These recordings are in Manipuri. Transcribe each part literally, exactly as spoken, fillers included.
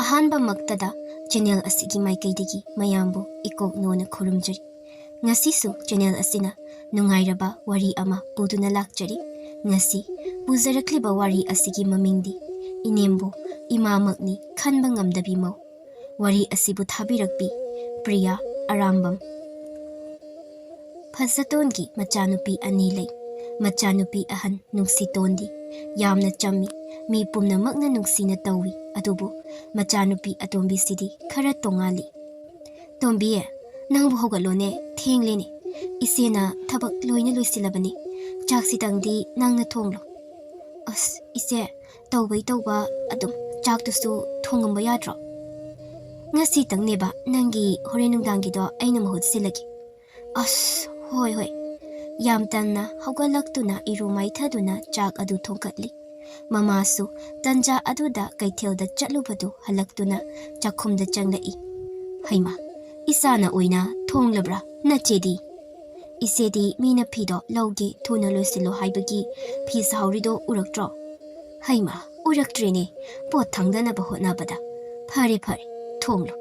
ꯑꯍꯥꯟꯕꯃꯛꯇꯗ ꯆꯦꯅꯦꯜ ꯑꯁꯤꯒꯤ ꯃꯥꯏꯀꯩꯗꯒꯤ ꯃꯌꯥꯝꯕꯨ ꯏꯀꯣꯛ ꯅꯣꯟꯅ ꯈꯨꯔꯨꯝꯖꯔꯤ꯫ ꯉꯁꯤꯁꯨ ꯆꯦꯅꯦꯜ ꯑꯁꯤꯅ ꯅꯨꯡꯉꯥꯏꯔꯕ ꯋꯥꯔꯤ ꯑꯃ ꯄꯨꯗꯨꯅ ꯂꯥꯛꯆꯔꯤ꯫ ꯉꯁꯤ ꯄꯨꯖꯔꯛꯂꯤꯕ ꯋꯥꯔꯤ ꯑꯁꯤꯒꯤ ꯃꯃꯤꯡꯗꯤ ꯏꯅꯦꯝꯕꯨ ꯏꯃꯥꯃꯛꯅꯤ ꯈꯟꯕ ꯉꯝꯗꯕꯤ ꯃꯧ꯫ ꯋꯥꯔꯤ ꯑꯁꯤꯕꯨ ꯊꯥꯕꯤꯔꯛꯄꯤ ꯄ꯭ꯔꯤꯌꯥ ꯑꯔꯥꯝꯕꯝ꯫ ꯐꯖꯇꯣꯟꯒꯤ ꯃꯆꯥꯅꯨꯄꯤ ꯑꯅꯤ ꯂꯩ꯫ ꯃꯆꯥꯅꯨꯄꯤ ꯑꯍꯟ ꯅꯨꯡꯁꯤꯇꯣꯟꯗꯤ ꯌꯥꯝꯅ ꯆꯝꯃꯤ꯫ ꯃꯤ ꯄꯨꯝꯅꯃꯛꯅ ꯅꯨꯡꯁꯤꯅ ꯇꯧꯏ꯫ ꯑꯗꯨꯕꯨ ꯃꯆꯥꯅꯨꯄꯤ ꯑꯇꯣꯝꯕꯤꯁꯤꯗꯤ ꯈꯔ ꯇꯣꯉꯥꯜꯂꯤ꯫ "ꯇꯣꯝꯕꯤ, ꯅꯪꯕꯨ ꯍꯧꯒꯠꯂꯣꯅꯦ, ꯊꯦꯡꯂꯦꯅꯦ꯫ ꯏꯆꯦꯅ ꯊꯕꯛ ꯂꯣꯏꯅ ꯂꯣꯏꯁꯤꯜꯂꯕꯅꯤ꯫ ꯆꯥꯛꯁꯤꯇꯪꯗꯤ ꯅꯪꯅ ꯊꯣꯡꯂꯣ꯫" "ꯑꯁ, ꯏꯆꯦ, ꯇꯧꯕꯩ ꯇꯧꯕ ꯑꯗꯨꯝ ꯆꯥꯛꯇꯨꯁꯨ ꯊꯣꯡꯉꯝꯕ ꯌꯥꯗ꯭ꯔꯣ?" "ꯉꯁꯤꯇꯪꯅꯦꯕ, ꯅꯪꯒꯤ ꯍꯣꯔꯦꯟ ꯅꯨꯡꯗꯥꯡꯒꯤꯗꯣ ꯑꯩꯅ ꯃꯍꯨꯠ ꯁꯤꯜꯂꯒꯦ꯫" "ꯑꯁ, ꯍꯣꯏ, ꯍꯣꯏ꯫" ꯌꯥꯝ ꯇꯟꯅ ꯍꯧꯒꯠꯂꯛꯇꯨꯅ ꯏꯔꯨ ꯃꯥꯏꯊꯗꯨꯅ ꯆꯥꯛ ꯑꯗꯨ ꯊꯣꯡꯀꯠꯂꯤ꯫ ꯃꯃꯥꯁꯨ ꯇꯟꯖꯥ ꯑꯗꯨꯗ ꯀꯩꯊꯦꯜꯗ ꯆꯠꯂꯨꯕꯗꯨ ꯍꯜꯂꯛꯇꯨꯅ ꯆꯥꯛꯈꯨꯝꯗ ꯆꯪꯂꯛꯏ꯫ "ꯍꯩꯃꯥ, ꯏꯆꯥꯅ ꯑꯣꯏꯅ ꯊꯣꯡꯂꯕ꯭ꯔꯥ ꯅꯆꯦꯗꯤ?" "ꯏꯆꯦꯗꯤ ꯃꯤꯅ ꯐꯤꯗꯣ ꯂꯧꯒꯦ ꯊꯨꯅ ꯂꯣꯏꯁꯤꯜꯂꯣ ꯍꯥꯏꯕꯒꯤ ꯐꯤ ꯁꯥꯍꯧꯔꯤꯗꯣ ꯎꯔꯛꯇ꯭ꯔꯣ?" "ꯍꯩꯃꯥ, ꯎꯔꯛꯇ꯭ꯔꯦꯅꯦ, ꯄꯣꯠ ꯊꯥꯡꯗꯅꯕ ꯍꯣꯠꯅꯕꯗ꯫ ꯐꯔꯦ, ꯐꯔꯦ, ꯊꯣꯡꯂꯣ꯫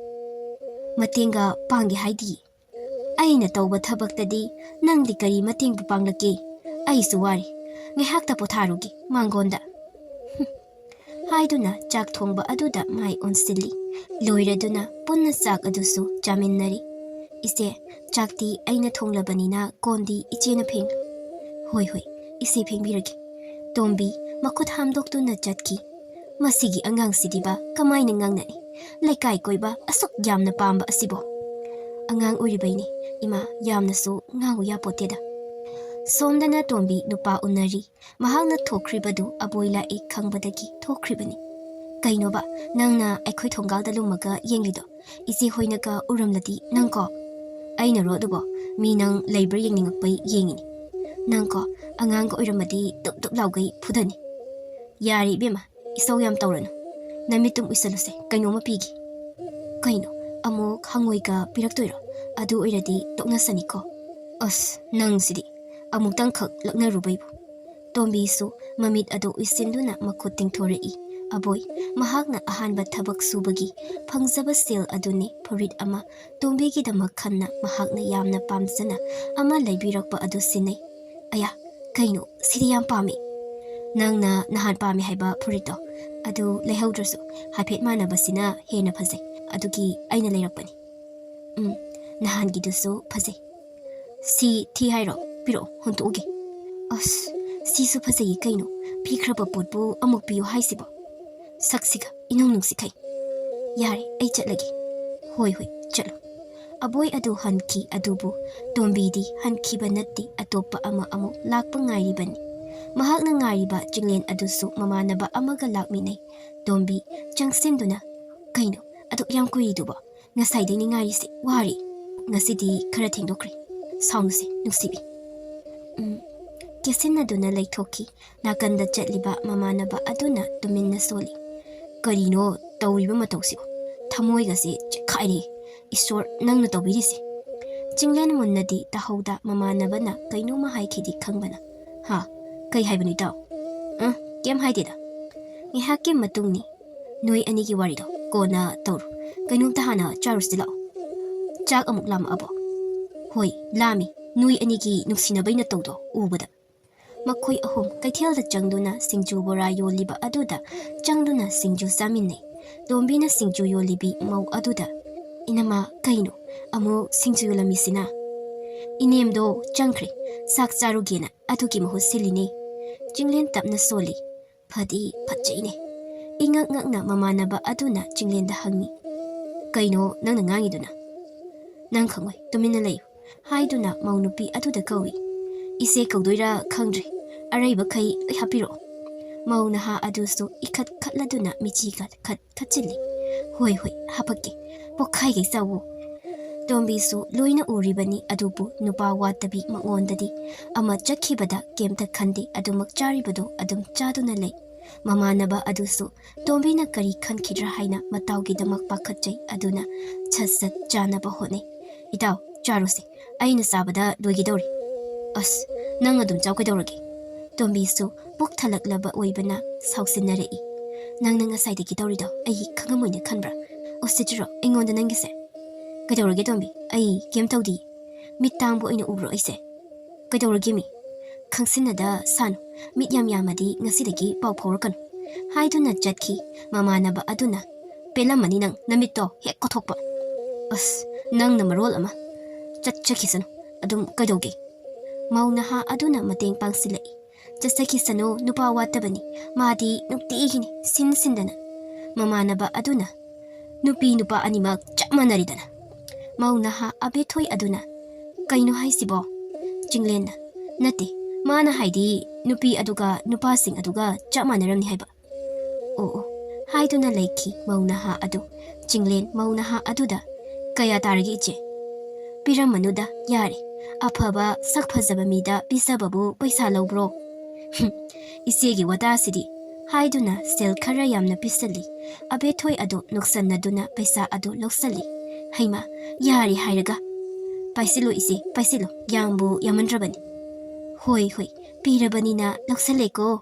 ꯃꯇꯦꯡꯒ ꯄꯥꯡꯒꯦ ꯍꯥꯏꯗꯤ?" "ꯑꯩꯅ ꯇꯧꯕ ꯊꯕꯛꯇꯗꯤ ꯅꯪꯗꯤ ꯀꯔꯤ ꯃꯇꯦꯡꯕꯨ ꯄꯥꯡꯂꯛꯀꯦ? ꯑꯩꯁꯨ ꯋꯥꯔꯦ, ꯉꯥꯏꯍꯥꯛꯇ ꯄꯣꯊꯥꯔꯨꯒꯦ ꯃꯥꯡꯒꯣꯟꯗ꯫" ꯍꯥꯏꯗꯨꯅ ꯆꯥꯛ ꯊꯣꯡꯕ ꯑꯗꯨꯗ ꯃꯥꯏ ꯑꯣꯟꯁꯤꯜꯂꯤ꯫ ꯂꯣꯏꯔꯗꯨꯅ ꯄꯨꯟꯅ ꯆꯥꯛ ꯑꯗꯨꯁꯨ ꯆꯥꯃꯤꯟꯅꯔꯤ꯫ "ꯏꯆꯦ, ꯆꯥꯛꯇꯤ ꯑꯩꯅ ꯊꯣꯡꯂꯕꯅꯤꯅ ꯀꯣꯟꯗꯤ ꯏꯆꯦꯅ ꯐꯦꯡꯂꯨ꯫" "ꯍꯣꯏ, ꯍꯣꯏ, ꯏꯆꯦ ꯐꯦꯡꯕꯤꯔꯒꯦ꯫" ꯇꯣꯝꯕꯤ ꯃꯈꯨꯠ ꯍꯥꯝꯗꯣꯛꯇꯨꯅ ꯆꯠꯈꯤ꯫ "ꯃꯁꯤꯒꯤ ꯑꯉꯥꯡꯁꯤꯗꯤꯕ ꯀꯃꯥꯏꯅ ꯉꯥꯡꯅꯅꯤ? ꯂꯩꯀꯥꯏ ꯀꯣꯏꯕ ꯑꯁꯨꯛ ꯌꯥꯝꯅ ꯄꯥꯝꯕ ꯑꯁꯤꯕꯣ?" "ꯑꯉꯥꯡ ꯑꯣꯏꯔꯤꯕꯩꯅꯦ ꯏꯃꯥ, ꯌꯥꯝꯅꯁꯨ ꯉꯥꯡꯉꯨ ꯌꯥꯄꯣꯠꯇꯦꯗ꯫" ꯁꯣꯝꯗꯅ ꯇꯣꯝꯕꯤ ꯅꯨꯄꯥ ꯎꯅꯔꯤ꯫ ꯃꯍꯥꯛꯅ ꯊꯣꯛꯈ꯭ꯔꯤꯕꯗꯨ ꯑꯕꯣꯏ ꯂꯥꯛꯑꯦ ꯈꯪꯕꯗꯒꯤ ꯊꯣꯛꯈ꯭ꯔꯤꯕꯅꯤ꯫ "ꯀꯩꯅꯣꯕ, ꯅꯪꯅ ꯑꯩꯈꯣꯏ ꯊꯣꯡꯒꯥꯜꯗ ꯂꯨꯝꯃꯒ ꯌꯦꯡꯂꯤꯗꯣ? ꯏꯆꯦ ꯍꯣꯏꯅꯒ ꯎꯔꯝꯂꯗꯤ ꯅꯪꯀꯣ?" "ꯑꯩꯅꯔꯣ ꯑꯗꯨꯕꯣ? ꯃꯤ ꯅꯪ ꯂꯩꯕ꯭ꯔꯥ ꯌꯦꯡꯅꯤꯡꯉꯛꯄꯩ ꯌꯦꯡꯉꯤꯅꯤ꯫ ꯅꯪꯀꯣ, ꯑꯉꯥꯡꯒ ꯑꯣꯏꯔꯝꯃꯗꯤ ꯇꯨꯞ ꯇꯨꯞ ꯂꯥꯎꯒꯩ ꯐꯨꯗꯅꯤ꯫" "ꯌꯥꯔꯦ ꯏꯕꯦꯝꯃ, ꯏꯁꯧ ꯌꯥꯝ ꯇꯧꯔꯅꯨ꯫ ꯅꯃꯤꯠꯇꯨꯝ ꯎꯏꯁꯜꯂꯨꯁꯦ, ꯀꯩꯅꯣꯝꯃ ꯄꯤꯒꯦ꯫" "ꯀꯩꯅꯣ, ꯑꯃꯨꯛ ꯍꯪꯉꯣꯏꯒ ꯄꯤꯔꯛꯇꯣꯏꯔꯣ? ꯑꯗꯨ ꯑꯣꯏꯔꯗꯤ ꯇꯣꯛꯅꯁꯅꯤꯀꯣ꯫" "ꯑꯁ, ꯅꯪꯁꯤꯗꯤ꯫ ꯑꯃꯨꯛꯇꯪꯈꯛ ꯂꯛꯅꯔꯨꯕꯩꯕꯨ꯫" ꯇꯣꯝꯕꯤꯁꯨ ꯃꯃꯤꯠ ꯑꯗꯨ ꯎꯏꯁꯤꯟꯗꯨꯅ ꯃꯈꯨꯠ ꯇꯤꯡꯊꯣꯔꯛꯏ꯫ ꯑꯕꯣꯏ, ꯃꯍꯥꯛꯅ ꯑꯍꯥꯟꯕ ꯊꯕꯛ ꯁꯨꯕꯒꯤ ꯐꯪꯖꯕ ꯁꯦꯜ ꯑꯗꯨꯅꯤ ꯐꯨꯔꯤꯠ ꯑꯃ ꯇꯣꯝꯕꯤꯒꯤꯗꯃꯛ ꯈꯟꯅ ꯃꯍꯥꯛꯅ ꯌꯥꯝꯅ ꯄꯥꯝꯖꯅ ꯑꯃ ꯂꯩꯕꯤꯔꯛꯄ ꯑꯗꯨ ꯁꯤꯟꯅꯩ꯫ ꯑꯌꯥ, ꯀꯩꯅꯣ, ꯁꯤꯗꯤ ꯌꯥꯝ ꯄꯥꯝꯃꯤ꯫ ꯅꯪꯅ ꯅꯍꯥꯟ ꯄꯥꯝꯃꯤ ꯍꯥꯏꯕ ꯐꯨꯔꯤꯠꯇꯣ, ꯑꯗꯨ ꯂꯩꯍꯧꯗ꯭ꯔꯁꯨ ꯍꯥꯏꯐꯦꯠ ꯃꯥꯟꯅꯕꯁꯤꯅ ꯍꯦꯟꯅ ꯐꯖꯩ꯫ ꯑꯗꯨꯒꯤ ꯑꯩꯅ ꯂꯩꯔꯛꯄꯅꯤ꯫ ꯎꯝ, ꯅꯍꯥꯟꯒꯤꯗꯨꯁꯨ ꯐꯖꯩ꯫ ꯁꯤ ꯊꯤ ꯍꯥꯏꯔꯣ? ꯄꯤꯔꯛꯑꯣ, ꯍꯨꯟꯇꯣꯛꯎꯒꯦ꯫ ꯑꯁ, ꯁꯤꯁꯨ ꯐꯖꯩꯌꯦ ꯀꯩꯅꯣ꯫ ꯄꯤꯈ꯭ꯔꯕ ꯄꯣꯠꯄꯨ ꯑꯃꯨꯛ ꯄꯤꯌꯨ ꯍꯥꯏꯁꯤꯕꯣ? ꯁꯛꯁꯤꯒ ꯏꯅꯨꯡ ꯅꯨꯡꯁꯤꯈꯩ꯫ ꯌꯥꯔꯦ, ꯑꯩ ꯆꯠꯂꯒꯦ꯫ ꯍꯣꯏ, ꯍꯣꯏ, ꯆꯠꯂꯣ꯫ ꯑꯕꯣꯏ ꯑꯗꯨ ꯍꯟꯈꯤ, ꯑꯗꯨꯕꯨ ꯇꯣꯝꯕꯤꯗꯤ ꯍꯟꯈꯤꯕ ꯅꯠꯇꯦ, ꯑꯇꯣꯞꯄ ꯑꯃ ꯑꯃꯨꯛ ꯂꯥꯛꯄ ꯉꯥꯏꯔꯤꯕꯅꯤ꯫ ꯃꯍꯥꯛꯅ ꯉꯥꯏꯔꯤꯕ ꯆꯤꯡꯂꯦꯟ ꯑꯗꯨꯁꯨ ꯃꯃꯥꯟꯅꯕ ꯑꯃꯒ ꯂꯥꯛꯃꯤꯟꯅꯩ꯫ ꯇꯣꯝꯕꯤ ꯆꯪꯁꯤꯟꯗꯨꯅ, "ꯀꯩꯅꯣ ꯑꯗꯨꯛ ꯌꯥꯝ ꯀꯨꯏꯔꯤꯗꯨꯕꯣ? ꯉꯁꯥꯏꯗꯩꯅꯦ ꯉꯥꯏꯔꯤꯁꯦ, ꯋꯥꯔꯦ꯫ ꯉꯁꯤꯗꯤ ꯈꯔ ꯊꯦꯡꯗꯣꯛꯈ꯭ꯔꯦ꯫ ꯁꯥꯎꯅꯨꯁꯦ, ꯅꯨꯡꯁꯤꯕꯤ꯫" ꯎꯝ, ꯀꯦꯁꯤꯟꯅꯗꯨꯅ ꯂꯩꯊꯣꯛꯈꯤ꯫ ꯅꯥꯀꯟꯗ ꯆꯠꯂꯤꯕ ꯃꯃꯥꯟꯅꯕ ꯑꯗꯨꯅ ꯇꯨꯃꯤꯟꯅ ꯁꯣꯜꯂꯤ꯫ "ꯀꯔꯤꯅꯣ ꯇꯧꯔꯤꯕ ꯃꯇꯧꯁꯤꯕꯨ? ꯊꯃꯣꯏꯒꯁꯦ ꯆꯤꯛꯈꯥꯏꯔꯦ꯫ ꯏꯁꯣꯔ, ꯅꯪꯅ ꯇꯧꯕꯤꯔꯤꯁꯦ!" ꯆꯤꯡꯂꯦꯟ ꯃꯨꯟꯅꯗꯤ ꯇꯥꯍꯧꯗ ꯃꯃꯥꯟꯅꯕꯅ ꯀꯩꯅꯣꯝꯃ ꯍꯥꯏꯈꯤꯗꯤ ꯈꯪꯕꯅ꯫ "ꯍꯥ? ꯀꯩ ꯍꯥꯏꯕꯅꯣ ꯏꯇꯥꯎ?" "ꯑ, ꯀꯩꯝ ꯍꯥꯏꯗꯦꯗ꯫" ꯉꯥꯏꯍꯥꯛꯀꯤ ꯃꯇꯨꯡꯅꯤ꯫ "ꯅꯣꯏ ꯑꯅꯤꯒꯤ ꯋꯥꯔꯤꯗꯣ ꯀꯣꯟꯅ ꯇꯧꯔꯣ꯫ ꯀꯩꯅꯣꯝꯇ ꯍꯥꯟꯅ ꯆꯥꯔꯨꯁꯤ ꯂꯥꯛꯑꯣ꯫" "ꯆꯥꯛ ꯑꯃꯨꯛ ꯂꯥꯝꯃꯛꯑꯕꯣ?" "ꯍꯣꯏ, ꯂꯥꯝꯃꯤ꯫ ꯅꯣꯏ ꯑꯅꯤꯒꯤ ꯅꯨꯡꯁꯤꯅꯕꯩ ꯅꯇꯧꯗꯣ ꯎꯕꯗ꯫" ꯃꯈꯣꯏ ꯑꯍꯨꯝ ꯀꯩꯊꯦꯜꯗ ꯆꯪꯗꯨꯅ ꯁꯤꯡꯖꯨ ꯕꯣꯔꯥ ꯌꯣꯜꯂꯤꯕ ꯑꯗꯨꯗ ꯆꯪꯗꯨꯅ ꯁꯤꯡꯖꯨ ꯆꯥꯃꯤꯟꯅꯩ꯫ ꯇꯣꯝꯕꯤꯅ ꯁꯤꯡꯖꯨ ꯌꯣꯜꯂꯤꯕꯤ ꯃꯧ ꯑꯗꯨꯗ, "ꯏꯅꯝꯃ, ꯀꯩꯅꯣ ꯑꯃꯨꯛ ꯁꯤꯡꯖꯨ ꯌꯣꯜꯂꯝꯃꯤꯁꯤꯅ?" "ꯏꯅꯦꯝꯗꯣ ꯆꯪꯈ꯭ꯔꯦ, ꯆꯥꯛ ꯆꯥꯔꯨꯒꯦꯅ, ꯑꯗꯨꯒꯤ ꯃꯍꯨꯠ ꯁꯤꯜꯂꯤꯅꯦ꯫" ꯆꯤꯡꯂꯦꯟ ꯇꯞꯅ ꯁꯣꯜꯂꯤ꯫ "ꯐꯗꯤ ꯐꯠꯖꯩꯅꯦ꯫" ꯏꯉꯛ ꯉꯛꯅ ꯃꯃꯥꯟꯅꯕ ꯑꯗꯨꯅ ꯆꯤꯡꯂꯦꯟꯗ ꯍꯪꯉꯤ, "ꯀꯩꯅꯣ ꯅꯪꯅ ꯉꯥꯡꯉꯤꯗꯨꯅ?" "ꯅꯪ ꯈꯪꯉꯣꯏ, ꯇꯨꯃꯤꯟꯅ ꯂꯩꯌꯨ," ꯍꯥꯏꯗꯨꯅ ꯃꯧ ꯅꯨꯄꯤ ꯑꯗꯨꯗ ꯀꯧꯏ꯫ "ꯏꯆꯦ ꯀꯧꯗꯣꯏꯔꯥ ꯈꯪꯗ꯭ꯔꯦ, ꯑꯔꯩꯕꯈꯩ ꯂꯣꯏ ꯍꯥꯞꯄꯤꯔꯛꯑꯣ꯫" ꯃꯧ ꯅꯍꯥ ꯑꯗꯨꯁꯨ ꯏꯈꯠ ꯈꯠꯂꯗꯨꯅ ꯃꯤꯆꯤ ꯈꯠ ꯈꯠ ꯈꯠꯆꯤꯜꯂꯤ꯫ "ꯍꯣꯏ, ꯍꯣꯏ, ꯍꯥꯄꯛꯀꯦ꯫ ꯄꯣꯛꯈꯥꯏꯒꯩ ꯆꯥꯎꯋꯣ꯫" ꯇꯣꯝꯕꯤꯁꯨ ꯂꯣꯏꯅ ꯎꯔꯤꯕꯅꯤ, ꯑꯗꯨꯕꯨ ꯅꯨꯄꯥ ꯋꯥꯠꯇꯕꯤ ꯃꯉꯣꯟꯗꯗꯤ ꯑꯃ ꯆꯠꯈꯤꯕꯗ ꯀꯩꯝꯇ ꯈꯟꯗꯦ, ꯑꯗꯨꯃꯛ ꯆꯥꯔꯤꯕꯗꯣ ꯑꯗꯨꯝ ꯆꯥꯗꯨꯅ ꯂꯩ꯫ ꯃꯃꯥꯟꯅꯕ ꯑꯗꯨꯁꯨ ꯇꯣꯝꯕꯤꯅ ꯀꯔꯤ ꯈꯟꯈꯤꯗ꯭ꯔꯥ ꯍꯥꯏꯅ ꯃꯇꯥꯎꯒꯤꯗꯃꯛ ꯄꯥꯈꯠꯆꯩ, ꯑꯗꯨꯅ ꯁꯠ ꯁꯠ ꯆꯥꯅꯕ ꯍꯣꯠꯅꯩ꯫ "ꯏꯇꯥꯎ, ꯆꯥꯔꯨꯁꯦ, ꯑꯩꯅ ꯆꯥꯕꯗ ꯂꯣꯏꯒꯗꯧꯔꯦ꯫" "ꯑꯁ, ꯅꯪ ꯑꯗꯨꯝ ꯆꯥꯎ ꯀꯩꯗꯧꯔꯒꯦ?" ꯇꯣꯝꯕꯤꯁꯨ ꯄꯨꯛ ꯊꯜꯂꯛꯂꯕ ꯑꯣꯏꯕꯅ ꯁꯥꯎꯁꯤꯟꯅꯔꯛꯏ꯫ ꯅꯪꯅ ꯉꯁꯥꯏꯗꯒꯤ ꯇꯧꯔꯤꯗꯣ ꯑꯩ ꯈꯪꯉꯝꯃꯣꯏꯅ ꯈꯟꯕ꯭ꯔꯥ? ꯎꯁꯤꯠꯇ꯭ꯔꯣ ꯑꯩꯉꯣꯟꯗ ꯅꯪꯒꯤꯁꯦ? ꯀꯩꯗꯧꯔꯒꯦ ꯇꯣꯝꯕꯤ? ꯑꯩ ꯀꯩꯝ ꯇꯧꯗꯤ꯫ ꯃꯤꯠ ꯇꯥꯡꯕ ꯑꯣꯏꯅ ꯎꯕ꯭ꯔꯣ ꯑꯩꯁꯦ? ꯀꯩꯗꯧꯔꯒꯦ ꯃꯤ? ꯈꯪꯁꯤꯟꯅꯗ ꯁꯥꯅꯨ꯫ ꯃꯤꯠ ꯌꯥꯝ ꯌꯥꯝꯃꯗꯤ ꯉꯁꯤꯗꯒꯤ ꯄꯥꯎ ꯐꯥꯎꯔꯛꯀꯅꯨ꯫ ꯍꯥꯏꯗꯨꯅ ꯆꯠꯈꯤ꯫ ꯃꯃꯥꯟꯅꯕ ꯑꯗꯨꯅ, "ꯄꯦꯜꯂꯝꯃꯅꯤ ꯅꯪ, ꯅꯃꯤꯠꯇꯣ ꯍꯦꯛ ꯀꯣꯊꯣꯛꯄ꯫ ꯑꯁ, ꯅꯪꯅ ꯃꯔꯣꯜ ꯑꯃ꯫ ꯆꯠꯆꯈꯤꯁꯅꯨ꯫ ꯑꯗꯨꯝ ꯀꯩꯗꯧꯒꯦ?" ꯃꯧ ꯅꯍꯥ ꯑꯗꯨꯅ ꯃꯇꯦꯡ ꯄꯥꯡꯁꯤꯜꯂꯛꯏ꯫ "ꯆꯠꯆꯈꯤꯁꯅꯨ, ꯅꯨꯄꯥ ꯋꯥꯠꯇꯕꯅꯤ꯫ ꯃꯥꯗꯤ ꯅꯨꯡꯇꯤꯒꯤꯅꯤ ꯁꯤꯟ ꯁꯤꯟꯗꯅ꯫" ꯃꯃꯥꯟꯅꯕ ꯑꯗꯨꯅ, "ꯅꯨꯄꯤ ꯅꯨꯄꯥ ꯑꯅꯤꯃꯛ ꯆꯞ ꯃꯥꯟꯅꯔꯤꯗꯅ꯫" ꯃꯧ ꯅꯍꯥ ꯑꯕꯦꯊꯣꯏ ꯑꯗꯨꯅ, "ꯀꯩꯅꯣ ꯍꯥꯏꯁꯤꯕꯣ?" ꯆꯤꯡꯂꯦꯟꯅ, "ꯅꯠꯇꯦ, ꯃꯥꯅ ꯍꯥꯏꯗꯤ ꯅꯨꯄꯤ ꯑꯗꯨꯒ ꯅꯨꯄꯥꯁꯤꯡ ꯑꯗꯨꯒ ꯆꯞ ꯃꯥꯟꯅꯔꯝꯅꯤ ꯍꯥꯏꯕ꯫" "ꯑꯣ ꯑꯣ," ꯍꯥꯏꯗꯨꯅ ꯂꯩꯈꯤ ꯃꯧ ꯅꯍꯥ ꯑꯗꯨ꯫ ꯆꯤꯡꯂꯦꯟ ꯃꯧ ꯅꯍꯥ ꯑꯗꯨꯗ, "ꯀꯌꯥ ꯇꯥꯔꯒꯦ ꯏꯆꯦ?" "ꯄꯤꯔꯝꯃꯅꯨꯗ, ꯌꯥꯔꯦ꯫ ꯑꯐꯕ ꯁꯛ ꯐꯖꯕ ꯃꯤꯗ ꯄꯤꯖꯕꯕꯨ ꯄꯩꯁꯥ ꯂꯧꯕ꯭ꯔꯣ?" "ꯍꯨꯝ, ꯏꯆꯦꯒꯤ ꯋꯥꯇꯥꯁꯤꯗꯤ꯫" ꯍꯥꯏꯗꯨꯅ ꯁꯦꯜ ꯈꯔ ꯌꯥꯝꯅ ꯄꯤꯁꯜꯂꯤ꯫ ꯑꯕꯦꯊꯣꯏ ꯑꯗꯨ ꯅꯣꯛꯁꯟꯅꯗꯨꯅ ꯄꯩꯁꯥ ꯑꯗꯨ ꯂꯧꯁꯜꯂꯤ꯫ "ꯍꯩꯃꯥ, ꯌꯥꯔꯦ ꯍꯥꯏꯔꯒ꯫ ꯄꯥꯏꯁꯤꯜꯂꯨ ꯏꯆꯦ, ꯄꯥꯏꯁꯤꯜꯂꯨ, ꯌꯥꯝꯕꯨ ꯌꯥꯝꯃꯟꯗ꯭ꯔꯕꯅꯤ꯫" "ꯍꯣꯏ ꯍꯣꯏ, ꯄꯤꯔꯕꯅꯤꯅ ꯂꯧꯁꯜꯂꯦꯀꯣ꯫"